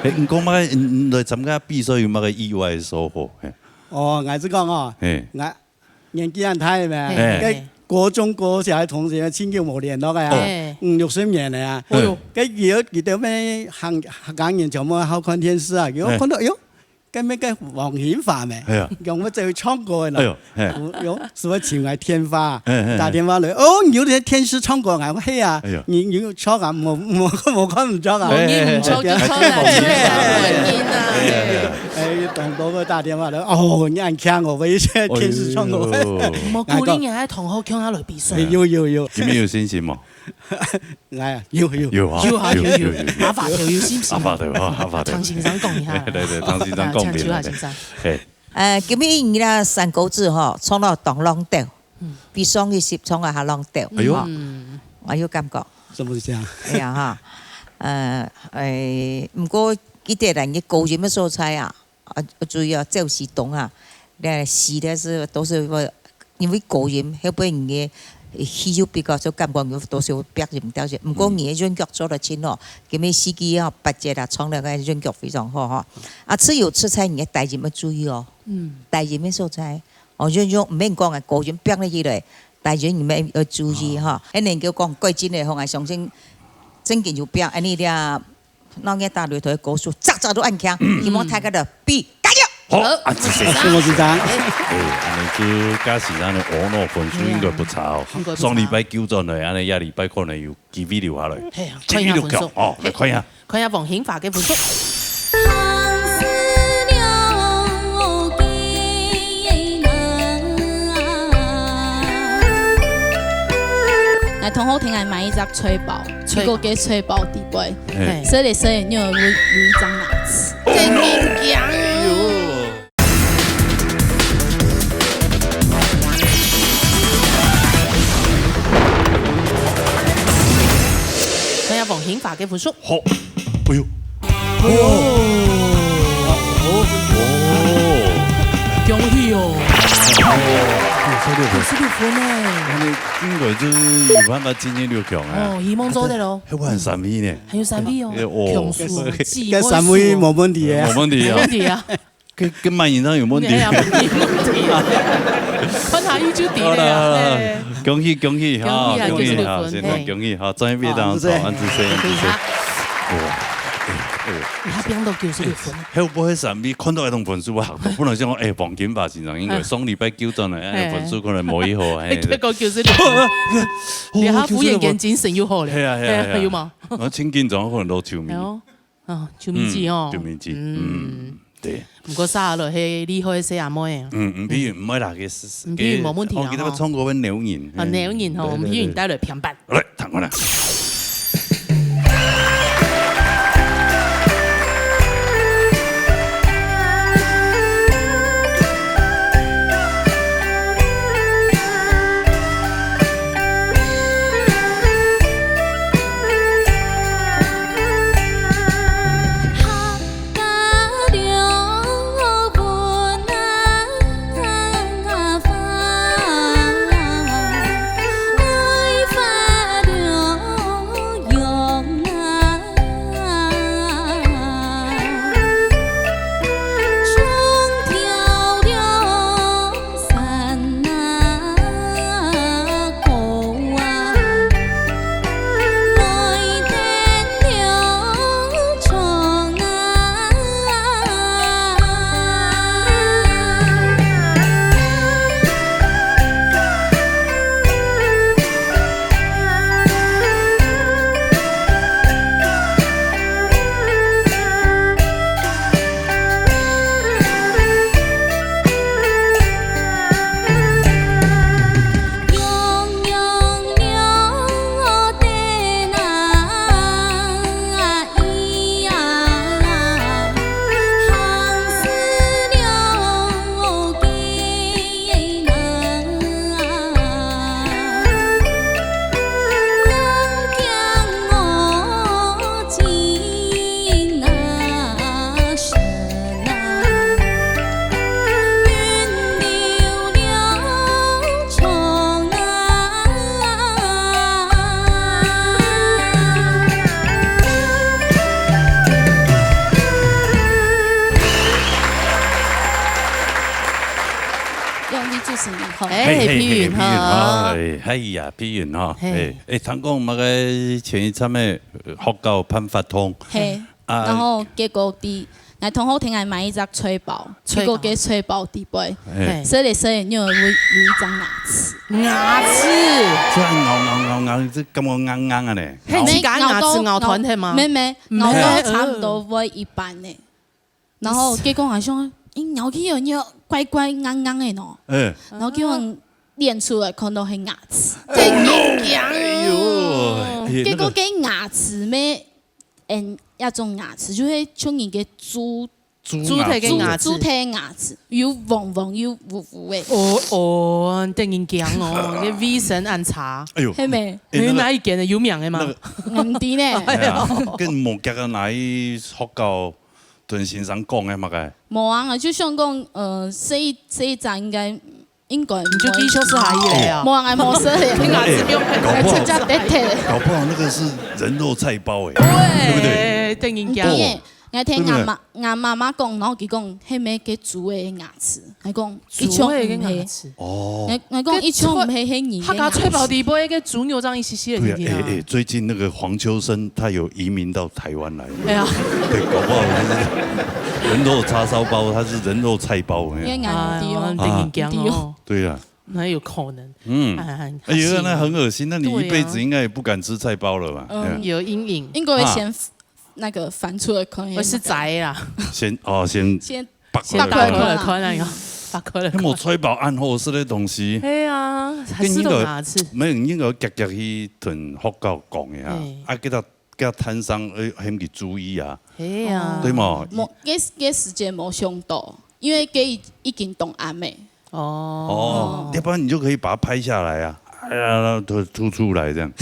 哎，你講麼个，你，你來參加比賽有麼个意外的收穫？嘿。哦，𠊎係講哦，嘿。𠊎年紀恁大咩？嘿。該國中、國小个同學，真久無聯絡个啊，哦。嘿。五六十年了啊。哎喲。該佢，佢兜咩客，客家人全部好看電視啊，佢看到，哎喲， 該麼个黃興發咩？哎呀。講要走去唱歌个咯。哎喲，嘿。有，有，係會尋𠊎電話，嘿，嘿，嘿。打電話來，哦，你有在電視唱歌啊？𠊎講，係啊，哎呀。你，你有唱啊？無，無，無看毋著啊。哎，哎，哎，你唱啊，哎，哎，唱啊，哎，哎，哎，哎，當多个打電話來，哦，你恁強哦，我也在電視唱歌。哎喲。無鼓勵你還同學共下來比賽。哎，有，有，有。你們有信心無？ 哎呀，有，有。有啊，有啊，有，有，有，有，有。阿發頭有信心。阿發頭，哦，阿發頭。唐先生講一下。對，對，唐先生講明了。啊，請，請先生。嘿。呃，今日你个山歌子吼，唱到當浪漫，嗯。比上一集唱个還浪漫。哎喲。吼。嗯。我有感覺。什麼是這樣？哎呀哈，呃，哎，毋過記得啦，你高音个所在啊， 啊，注意哦，走時動啊，該時个係，都係會，因為高音，後背你个氣就比較少，感覺有都係會變音調些。毋過你个韻腳做得真好，今日四季哦，八節啊，唱了个韻腳非常好吼。啊，自由自在，你个低音要注意哦。嗯。低音个所在，哦，就，就毋免講啊，高音變了起來，低音你們要注意哈。啊。恁樣就講，過真个吼，𠊎相信正經有變，恁樣了 鬧熱打擂台个歌手，隻隻都恁強，希望大家都比加油！好，好，恁仔細。承蒙先生。哎，恁樣就加時間个，哦，該分數應該不差哦。應該不差。上禮拜九轉來，恁樣下禮拜可能有機會留下來。係啊，機會留強，看一下分數。哦，來看一下。看一下黃興發个分數。𠊎同學聽𠊎買一隻菜包，菜包。結果該菜包底背 嘿。嘿。所以所以你有，有，有一張牙齒。真緊張哦。看一下黃興發个分數。好，哎喲。哎喲。哦。恭喜哦。哦，九十六分。九十六分呢。那你應該就是有辦法進入六強啊。哦，希望做得咯。還有三位呢。 還有三位哦。哎，哦。強勢，該三位無問題个。無問題啊。無問題啊。該，該滿以上有問題。哎呀，無問題啊。看下佢就知了啊。好啦，好啦，嘿。恭喜，恭喜，哈，恭喜啊，恭喜，九十六分，哈，先生，嘿。恭喜，哈，專業當中，好，恁仔細，恁仔細。恭喜他。哇，哎，哎。他變到九十六分。哎，會不會三位看到這種分數啊，不能講，哎，黃金發先生，應該上禮拜九轉來，哎，嘿。分數可能無幾好，哎。哎，結果九十六分。哦，你看，九十六分。忽然間精神又好了。係啊，係啊，係啊。哎，有嗎？ 啊，真緊張，可能都球迷。哎喲，啊，球迷機哦。嗯，球迷機，嗯，嗯。對。毋過，續下來係厲害个細阿妹啊。嗯，嗯，毋會啦，其實，嗯，毋會，無問題啊，哦，佢等吼。唱歌會扭人，啊，嘿。扭人吼，對，對，對。毋會，帶來平板。來，聽看啦。哎，嘿，嘿，碧雲嘿，碧雲好。好，哎，哎呀，碧雲哈，嘿。哎，哎，聽講麼个前一站个，呃，學校辦活動，嘿，啊，然後結果佇，𠊎同學請𠊎買一隻菜包，菜包。結果該菜包底背，嘿。食咧食咧，有，有一隻牙齒。牙齒？這咬咬咬咬，這感覺硬硬啊呢。嘿，自家牙齒咬斷忒嗎？沒，沒，咬到差不多會一半呢。 然後結果還想，欸，咬去有，有怪怪硬硬的喏。嗯。然後結果練出來看到係牙齒。真硬哦。哎呦，哎，那個結果該牙齒咩，嗯，那種牙齒就係像人个豬，豬牙，豬蹄个牙齒。豬蹄牙齒，又黃黃又烏烏的。哦，哦，真硬哦，你衛生恁差。哎呦，係咩？哎，那個，你哪一間的有名的嗎？那個，毋知呢。哎呀，跟無夾个哪一學校 同先生講个麼个？無啊，就想講，呃，這一，這一隻應該，應該你就繼續食下去了啊。無啊，𠊎無食咧。你牙齒用很，哎，搞不好，直接跌跌咧。搞不好那個是人肉菜包欸，對不對？對，等於講。毋知欸，𠊎聽𠊎媽，對不對？𠊎媽媽講，然後佢講，係毋係該豬个牙齒？𠊎講， 一種毋係。豬个牙齒。哦。𠊎，𠊎講一種毋係，係人个牙齒。客家菜包底背个豬肉這樣一息息的，對啊，你聽啊。哎，哎，最近那個黃秋生他有移民到台灣來。哎呀。對，搞不好他是人肉叉燒包，他是人肉菜包，哎呀。應該毋對哦。哎，我等於講哦。對啊。哪有可能？嗯。哎，很，哎呀，那很惡心，那你一輩子應該也不敢吃菜包了吧？嗯。哎呀。有陰影。應該會先 那個翻出來看。我是宅啦。先，哦，先先拔開來看。先打開來看那個，打開來看。那麼菜包恁好食个東西，係啊，還係都拿去。沒有，應該要夾夾去同學校講一下，哎。啊，給他，給他攤商，呃，喊佢注意啊。係啊。對嘛？無，該，該時間無想到，因為該已，已經當暗了。 哦。哦，要不然你就可以把它拍下來啊，哎呀，吐，吐出來這樣，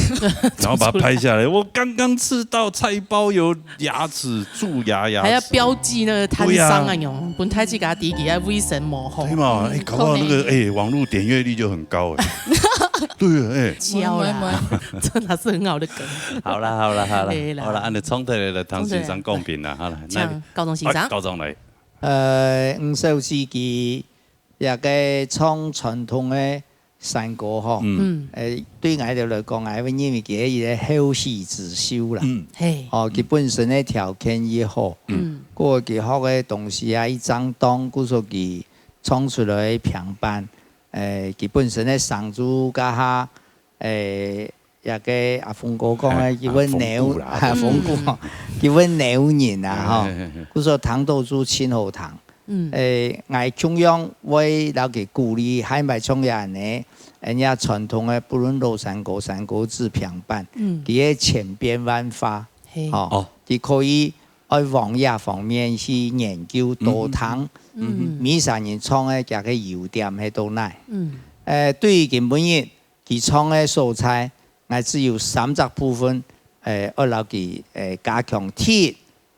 然後把它拍下來。我剛剛吃到菜包有牙齒，蛀牙牙齒。還要標記那個攤商啊，對呀。有，分大家知佢个衛生無好。對嘛？哎，搞不好那個，哎，網路點閱率就很高哎。對，哎。教啦，真的是很好的梗。好啦，好啦，好啦，可以啦。好啦，恁樣衝突來了，唐先生公平啦，好啦，那，請，高中先生。哎，高中來。呃，五十世紀 這個唱傳統个山歌吼，嗯。嗯。誒，對𠊎兜來講，𠊎會認為佢係一個後起之秀啦。嗯。嘿。哦，佢本身个條件已好，嗯。嗯。過佢學个東西啊，一正當，故所佢唱出來个平板，誒，佢本身个聲就較下，誒， 這個阿峰哥講个，哎，佢會扭，啊，峰哥啦。啊，峰哥，嗯。佢會扭人啊，吼。哎，哎，哎。故所聽到就盡好聽。嗯。誒，𠊎共樣會摎佢鼓勵，還毋係像佢恁呢，人家傳統个，不論老山歌、山歌仔、平板，嗯。佢个千變萬化，嘿。吼，哦。佢可以愛往這方面去研究多聽，嗯，嗯，嗯。嗯。每儕人唱个佢个優點係到哪。嗯。誒，對於今晡日 佢唱个所在，𠊎只有三隻部分，誒，愛摎佢，誒，加強。第一，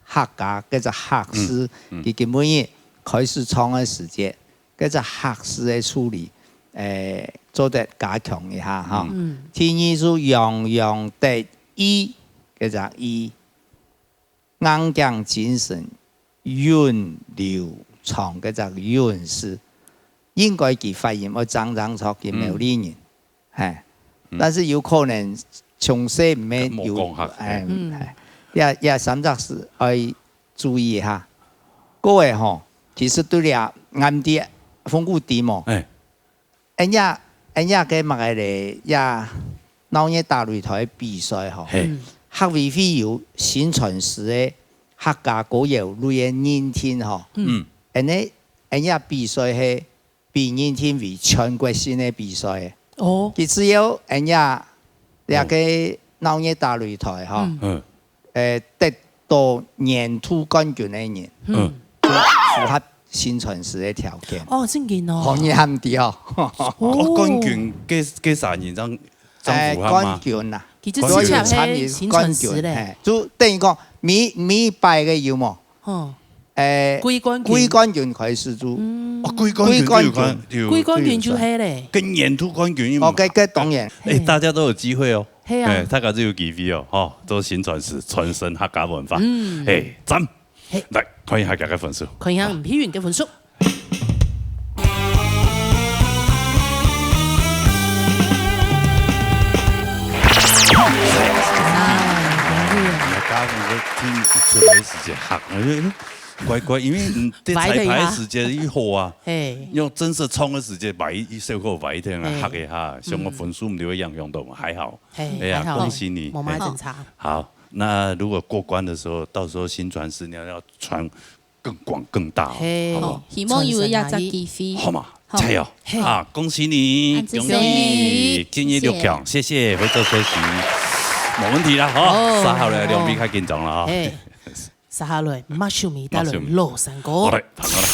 客家，該隻客字，嗯，嗯。佢今晡日開始唱个時節，該隻客字个處理，誒，做得加強一下哈。嗯。第二就洋洋得意，該隻意， 硬頸精神，韻流暢，該隻韻字，應該佢發音愛正正著，佢苗栗人，嗯。嘿。嗯。但是有可能從細毋係有，無講客，哎，嗯。哎，這，這三隻字愛注意一下。各位吼，其實對了，𠊎毋知，風骨知無？哎。 恁樣，恁樣个麼个咧，也鬧熱打擂台比賽吼，嘿。嗯。客委會有薪傳師个客家歌謠類个認定吼。嗯。恁呢，恁樣比賽係被認定為全國性个比賽。哦。佢只有恁樣，這個鬧熱打擂台吼。嗯。嗯。 誒，得到年度冠軍个人，嗯。就符合薪傳師个條件。哦，正經哦。好，你還毋知哦。哦。冠軍，該，該儕人正，正符合嗎？誒，冠軍啊。其實主要係薪傳師咧。冠軍，嘿，就等於講，每，每一擺个有無？哦。誒，季冠軍。季冠軍開始就，嗯。哦，季冠軍就有可能，季冠軍。有，季冠軍就係咧。跟年度冠軍一模。哦，該，該當然。誒，大家都有機會哦。 係啊。哎，大家都有機會哦，吼，做薪傳師，傳承客家文化。嗯。哎，讚。嘿。來，看一下大家个分數。看一下吳碧雲个分數。哎，恭喜啊！人家講說聽出來个時節嚇，我就，哎，怪怪，因為你在彩排个時節又好啊，嘿，用真實唱个時節，擺一首歌擺一天啊，嘿，嚇一下，像我分數毋就會影響到嘛，還好。嘿，哎呀，還好，恭喜你，無麼个爭差。好，那如果過關的時候，到時候薪傳師娘要傳更廣更大哦，嘿，好不好？希望有這隻機會。好嘛，好。加油！嘿。啊，恭喜你，恭喜你，恭喜！進入六強，謝謝，回頭休息。無問題啦，好，哦，煞下來兩位較緊張了啊。嘿，煞下來，馬上咪帶來老山歌。好嘞，好嘞。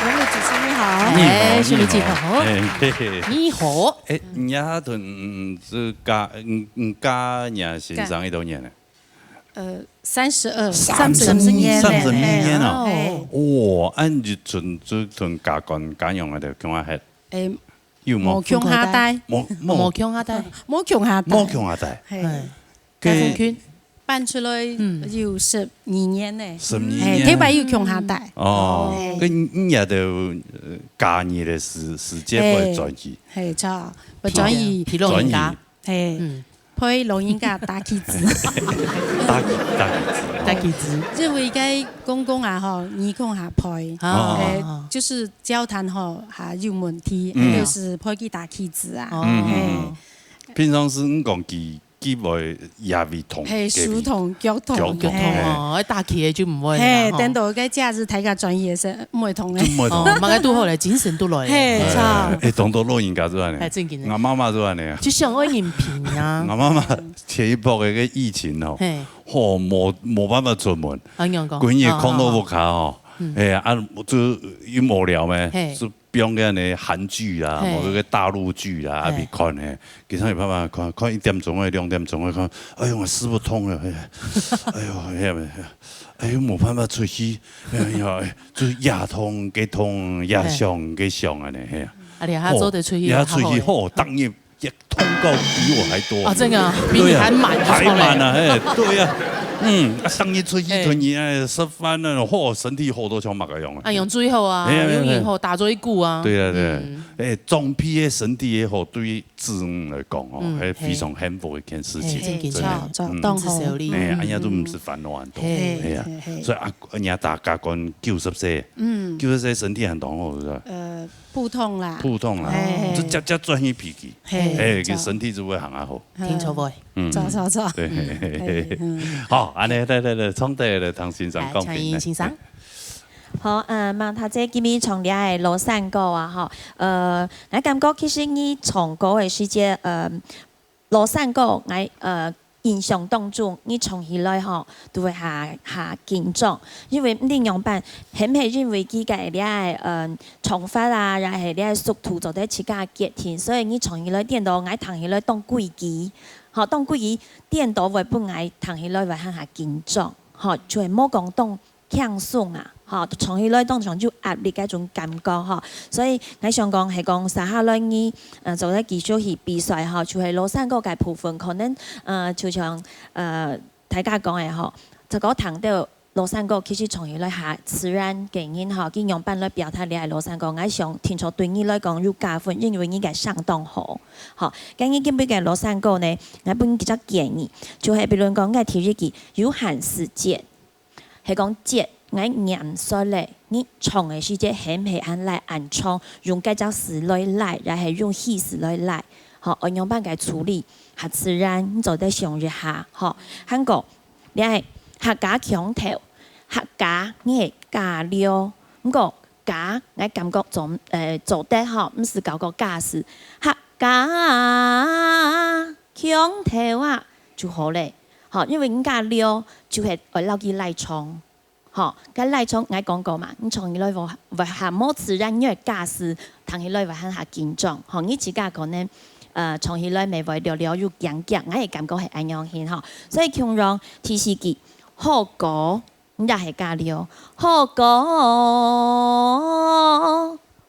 兩位主持人好。你好，哎，兄弟姐好。哎，嘿嘿。你好。哎，你也同，嗯，這家，嗯，嗯，家人先生幾多年了？呃，三十二。三十年，三十二年哦。哎。哇，恁你從，就從家官家娘个就講啊，係。哎，有無？無共下代。無，無。無共下代。無共下代。無共下代。嘿。哎。 解放軍。搬出來，嗯，有十二年呢。十二年。嘿，頭擺有共下代。哦，嘿。該你也都，呃，假日个時，時節會轉去。嘿，著，會轉去。陪老人家。轉去。嘿，嗯。陪老人家打棋子。打，打棋子。打棋子。因為該公公啊，吼，耳空下背，哦。嘿，哦。就是交談吼，還有問題，嗯。就是陪佢打棋子啊。哦。嗯，嗯，嗯。嘿。平常時你講佢 佢會也會痛，嘿，手痛、腳痛，腳痛，嘿。哦，打棋个就毋會啦，嘿，吼。等到該假日大家轉去个時，毋會痛个。就毋會痛。哦，麼个都好咧，精神都來咧。嘿，著。哎，當多老人家就恁呢。哎，正經个。𠊎媽媽就恁呢啊。就想愛人陪啊。𠊎媽媽前一波个个疫情吼，嘿。吼，無，無辦法出門，恁樣講。歸日囥到屋下吼，哦，哦，哦。嗯。哎呀，啊，就又無聊咩，嘿。就 放該恁呢韓劇啦，嘿。無該个大陸劇啦，啊，嘿。愛看呢。其實有辦法看，看一點鐘个、兩點鐘个，看，哎喲，𠊎屎朏痛啊，哎呀，哎喲，哎呀，哎喲，無辦法出去，哎呀，哎，就這痛該痛，這想該想恁呢，嘿啊。啊，你還做得出去，哦，這出去，好好欸。吼，當然也痛到比我還多。啊，真的啊，比你還滿，對啊。還滿啊，嘿，對啊。嗯，啊，逐日出去，嘿。同人，哎，食飯啊，好，身體好到像麼个樣啊。啊，用水好啊，哎呀，哎呀，用鹽好，打做一股啊。對啊，對啊。嗯。哎，裝備个身體也好，對子女來講哦，嗯，還非常幸福一件事情，嘿，真的，真的。嗯。當好。哎呀，嗯。哎呀，都毋使煩惱恁多。嘿。哎呀，嘿，嘿。所以啊，人家大家講九十歲，嗯。九十歲身體還當好，是吧？呃，普通啦。普通啦，哎。就加加轉去脾氣，嘿，哎，做。身體就會行啊好。 聽著無？嗯。做，做，做。對。嗯，嘿，嗯。好，恁呢，來，來，來，唱得來，唐先生來，講評來。請先生。好，呃，嘛，頭先今日唱這个老山歌啊，吼，呃，𠊎感覺其實你唱歌个時節，呃，老山歌，𠊎，呃，印象當中，你唱起來吼，都會較，較緊張，因為毋知仰般，係毋係因為佢个這个，呃，唱法啊，也係這个速度做得自家決定，所以你唱起來顛倒，𠊎聽起來當規矩。 吼，當歸佢顛倒會分𠊎聽起來會還較緊張，吼，就係無講當輕鬆啊，吼，唱起來當像有壓力該種感覺，吼。所以𠊎想講係講，接下來你，呃，做得繼續去比賽，吼，就係老山歌該部分，可能，呃，就像，呃，大家講个，吼，這个聽到 老山歌其實唱起來較自然个人吼，佢仰般來表達這个老山歌，𠊎想聽著對你來講有加分，因為你个聲當好。吼，該你今晡个老山歌呢，𠊎分你幾隻建議，就係比如講，𠊎第一句有限時節，係講節，𠊎念說咧，你唱个時節係毋係恁來恁長，用該隻字來拉，也係用氣勢來拉，吼，愛仰般个處理，較自然，你做得想一下，吼。還過， 這係客家腔頭，客家你係家了，毋過家，𠊎感覺做，呃，做得吼，毋使搞个家字，客家腔頭啊就好咧。吼，因為人家了就係愛摎佢拉長。吼，該拉長𠊎講過嘛，你唱起來會，會較無自然，因為家字聽起來會還較緊張。吼，你自家可能，呃，唱起來乜會略略有驚驚，𠊎个感覺係恁樣形吼。所以共樣第四句， 好歌，你也係加了，好歌，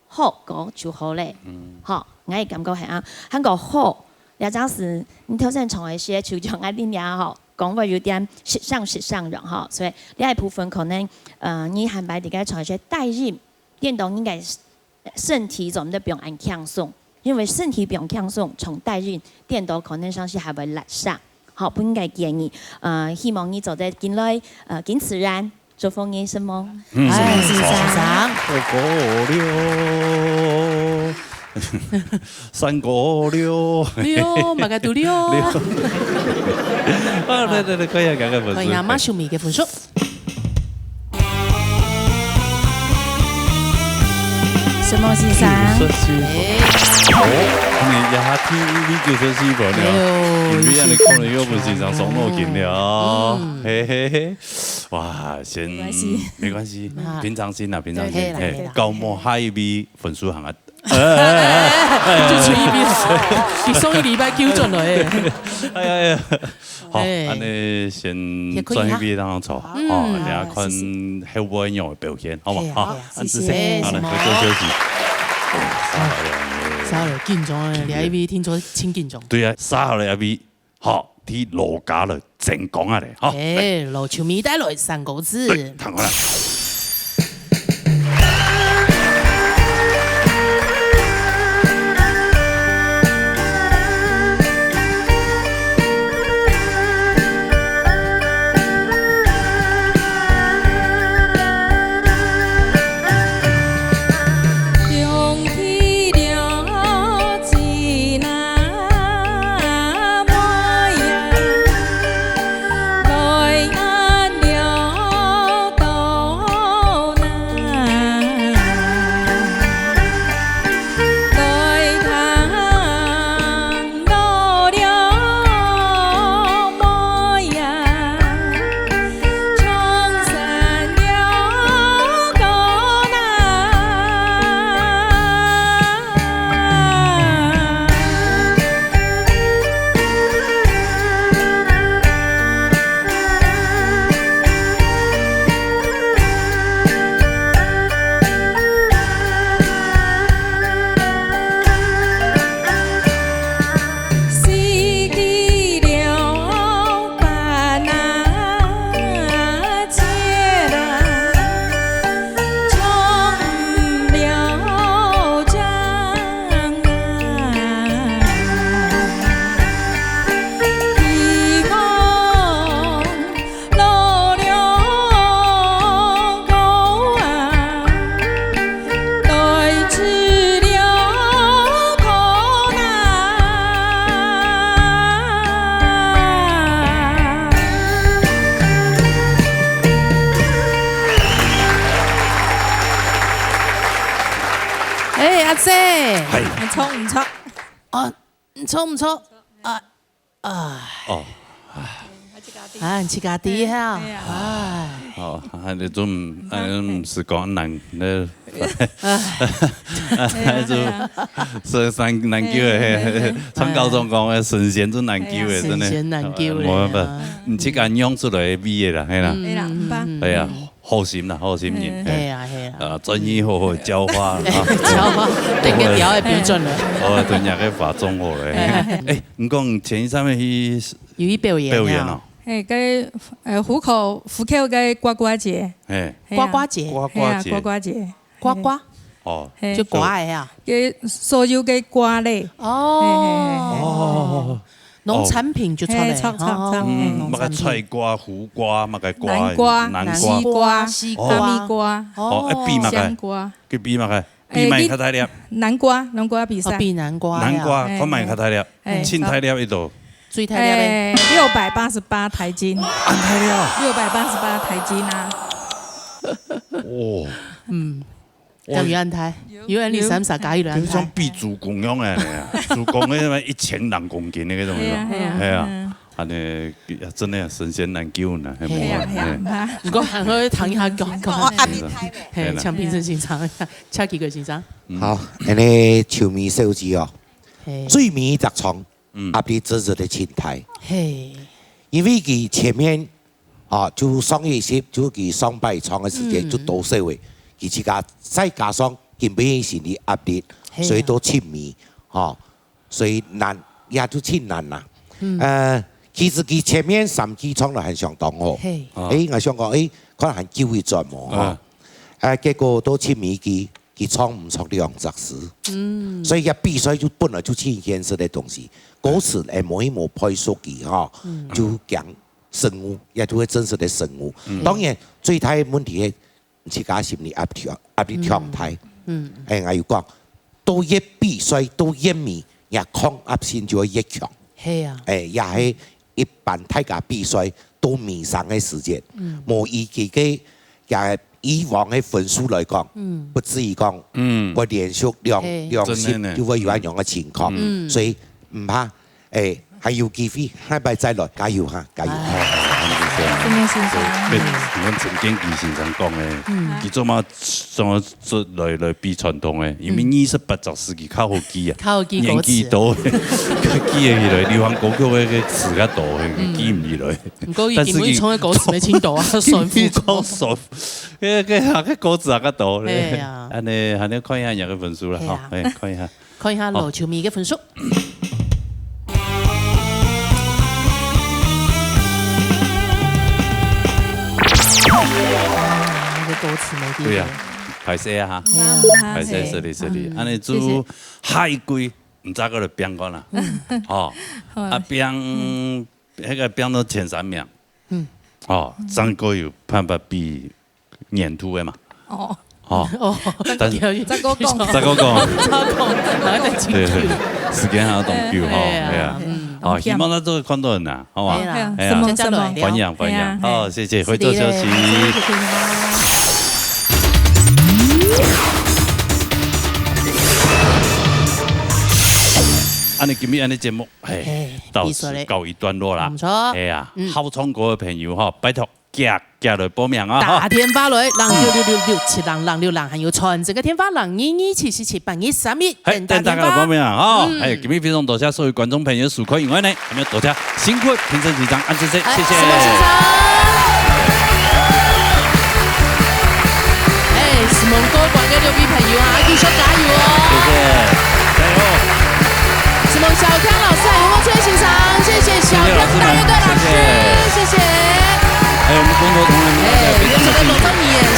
好歌就好咧。嗯。吼，𠊎个感覺係恁，還過好，這隻字，你頭先唱个時，就像𠊎恁樣吼，講話有點失聲失聲樣吼，所以這一部分可能，呃，你還愛在該唱一些帶音，顛倒應該 身體做毋得放恁輕鬆，因為身體放輕鬆，從帶音顛倒可能上去還會拉傷。好，分你个建議，呃，希望你做得緊來，呃，緊自然，祝福你成功。嗯，哎，先生。好歌了，山歌了。了，麼个都了。了。啊，對，對，對，可以啊，趕快分手。可以啊，馬上一个分手。 什麼先生？九十四分。哎。哦，你這下T V B九十四分了。哎喲，因為恁呢可能又分先生傷腦筋了。嗯。嘿嘿嘿，哇，先，沒關係。沒關係，啊。平常心啦，平常心。對，對啦，嘿，對啦。搞毋好下一位分數行啊。哎，哎，哎，哎，哎。就出一位，你上一禮拜救轉來的。哎呀，哎呀。 好，哎。恁呢先轉一位當中坐，嗯。哦，等下看後尾仰般表現，好無？嘿，好，好，恁仔細，謝謝。好，來，回做休息。哦，好了，緊張了，這一位聽說真緊張。對啊，接下來一位，好，替老家來爭光啊咧，好。哎，老球迷帶來三個字。對，聽好了。姐。係。毋錯，毋錯。哦，毋錯，毋錯。啊，啊。哦。啊，自家知哈。係啊。唉。哦，啊，你就毋，啊，你毋使講難，你，啊。就，係啊。係難，難救个，係，係，係，係。像高中講个，神仙就難救个，係啊。真个。神仙難救个，無辦法，啊。你自家養出來个味个啦，係啦。嗯，係啦，毋怕。嗯，嗯。係啊。 好心啦，好心人，嗯。係啊，係啊。啊，專業好好教化啦，哈。教化，等个調个標準了。哦，等下个法中好了。係啊。欸，你講前一站去有去表演啊？表演哦？係，該，呃，湖口，湖口个瓜瓜節。係。係啊。瓜瓜節？瓜瓜節。係啊，瓜瓜節。瓜瓜？係。哦。係。就瓜个啊？該所有个瓜類。哦。係，係，係，係。哦。 農產品就出來。係，著，著，著，哦。嗯，係，農產品。麼个菜瓜、苦瓜，麼个瓜，南瓜、南瓜。西瓜、西瓜。哈密瓜。哦，愛比麼个？香瓜。去比麼个？欸，比麼个較大粒？南瓜，南瓜比賽。哦，比南瓜呀。南瓜，欸，看麼个較大粒？欸，盡大粒一朵。最大粒的。欸，六百八十八台斤。恁大粒啊？六百八十八台斤啊。哦。嗯。 敢有恁大？有，有恁你三十加一輪恁大？就像比豬公樣个呢，豬公个什麼一千零公斤那個東西。係啊，係啊。係啊，嗯。恁呢，真个神仙難救呢，係無啊？係啊，係啊，係。毋過還好聽一下講講。哦，壓力大咧。係，係啦。請評審先生，請幾個先生。嗯。好，恁呢秋米小姐哦，係。最尾一隻場，嗯。壓力真實个盡大。係。因為佢前面 哦，就上一集，就佢上擺場个時間，嗯。就多少位，佢自家再加上今晡日心理壓力，係啊。所以都盡迷，吼，所以難，也就盡難啦。嗯。呃，其實佢前面三句唱了還相當好。係。啊。欸，𠊎想講，欸，可能還救一轉無，吼。啊。呃，結果都盡迷佢，佢唱毋出兩隻字。嗯。所以佢比賽就本來就盡現實个東西，歌詞也無一無配合佢，吼，嗯。就講 生物，也就係真實个生物。嗯。當然，最大个問題係自家心理壓力，壓力強大。嗯。嗯。欸，𠊎有講，到越比賽，到越尾，也抗壓性就會越強。係啊。欸，也係一般大家比賽到尾聲个時間，嗯。無以佢个，也以往个分數來講，嗯。不至於講，嗯。會連續兩，係。兩集就會有恁樣个情況。真的呢。嗯。所以毋怕， 欸，還有機會，下擺再來，加油哈，加油！哎，真的是這樣。所以，你看陳建騏先生講的，嗯。佢做麼，做麼做來，來比傳統的，因為二十八隻字佢較好記啊，較好記歌詞。年紀大，較記得起來，流行歌曲个，个詞較多，嗯。記毋起來。毋過佢今晡日唱个歌詞無聽到啊，但是佢，算副歌。佢唱，該，該，該歌詞也較多咧。係啊。恁呢，恁呢看一下人家个分數啦，係啊。好，哎，看一下。 看一下羅秋米个分數。好。那個歌詞沒聽過。對啊，歹勢啊哈。哎呀，歹勢，失禮，失禮。嗯，恁呢就，謝謝。下一季，毋知過來拚看啦。嗯。哦，好啊。啊，拚，那個拚到前三名。嗯。哦，正過有辦法比 年度个嘛。哦。哦。哦，但是再過講。再過講。再過講，還要再請教。對，對，時間還要當久吼，哎呀，對啊。嗯。好，希望大家都看到人啊，好吧？哎呀，哎呀。什麼，什麼？歡迎，歡迎。哎呀，好，謝謝，回頭休息。謝謝，謝謝。恁呢今日恁呢節目，嘿，嘿，到此告一段落啦。沒錯。哎呀，嗯。好唱歌个朋友哈，拜託 遽遽來報名啊，吼。打電話來，零六六六六七零零六零，還有傳真个電話，零二二七四七八二三一，嘿，等大家來報名啊，吼。嗯。嘿，今日非常多謝所有觀眾朋友收看以外呢，還有多謝辛苦評審先生，恁仔細，謝謝。哎，辛苦先生。哎，承蒙過關个六位朋友啊，繼續加油哦。謝謝，加油。承蒙小剛老師，還有莫春先生，謝謝小剛大樂隊老師，謝謝老師，謝謝。謝謝。 還有我們工作同仁們，哎，大家非常的辛苦。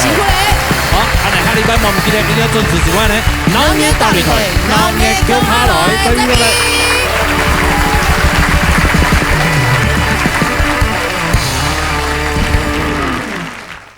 辛苦了。好，恁呢下禮拜無毋記得一定要準時收看呢，老年大舞台，老年共下來，拜拜。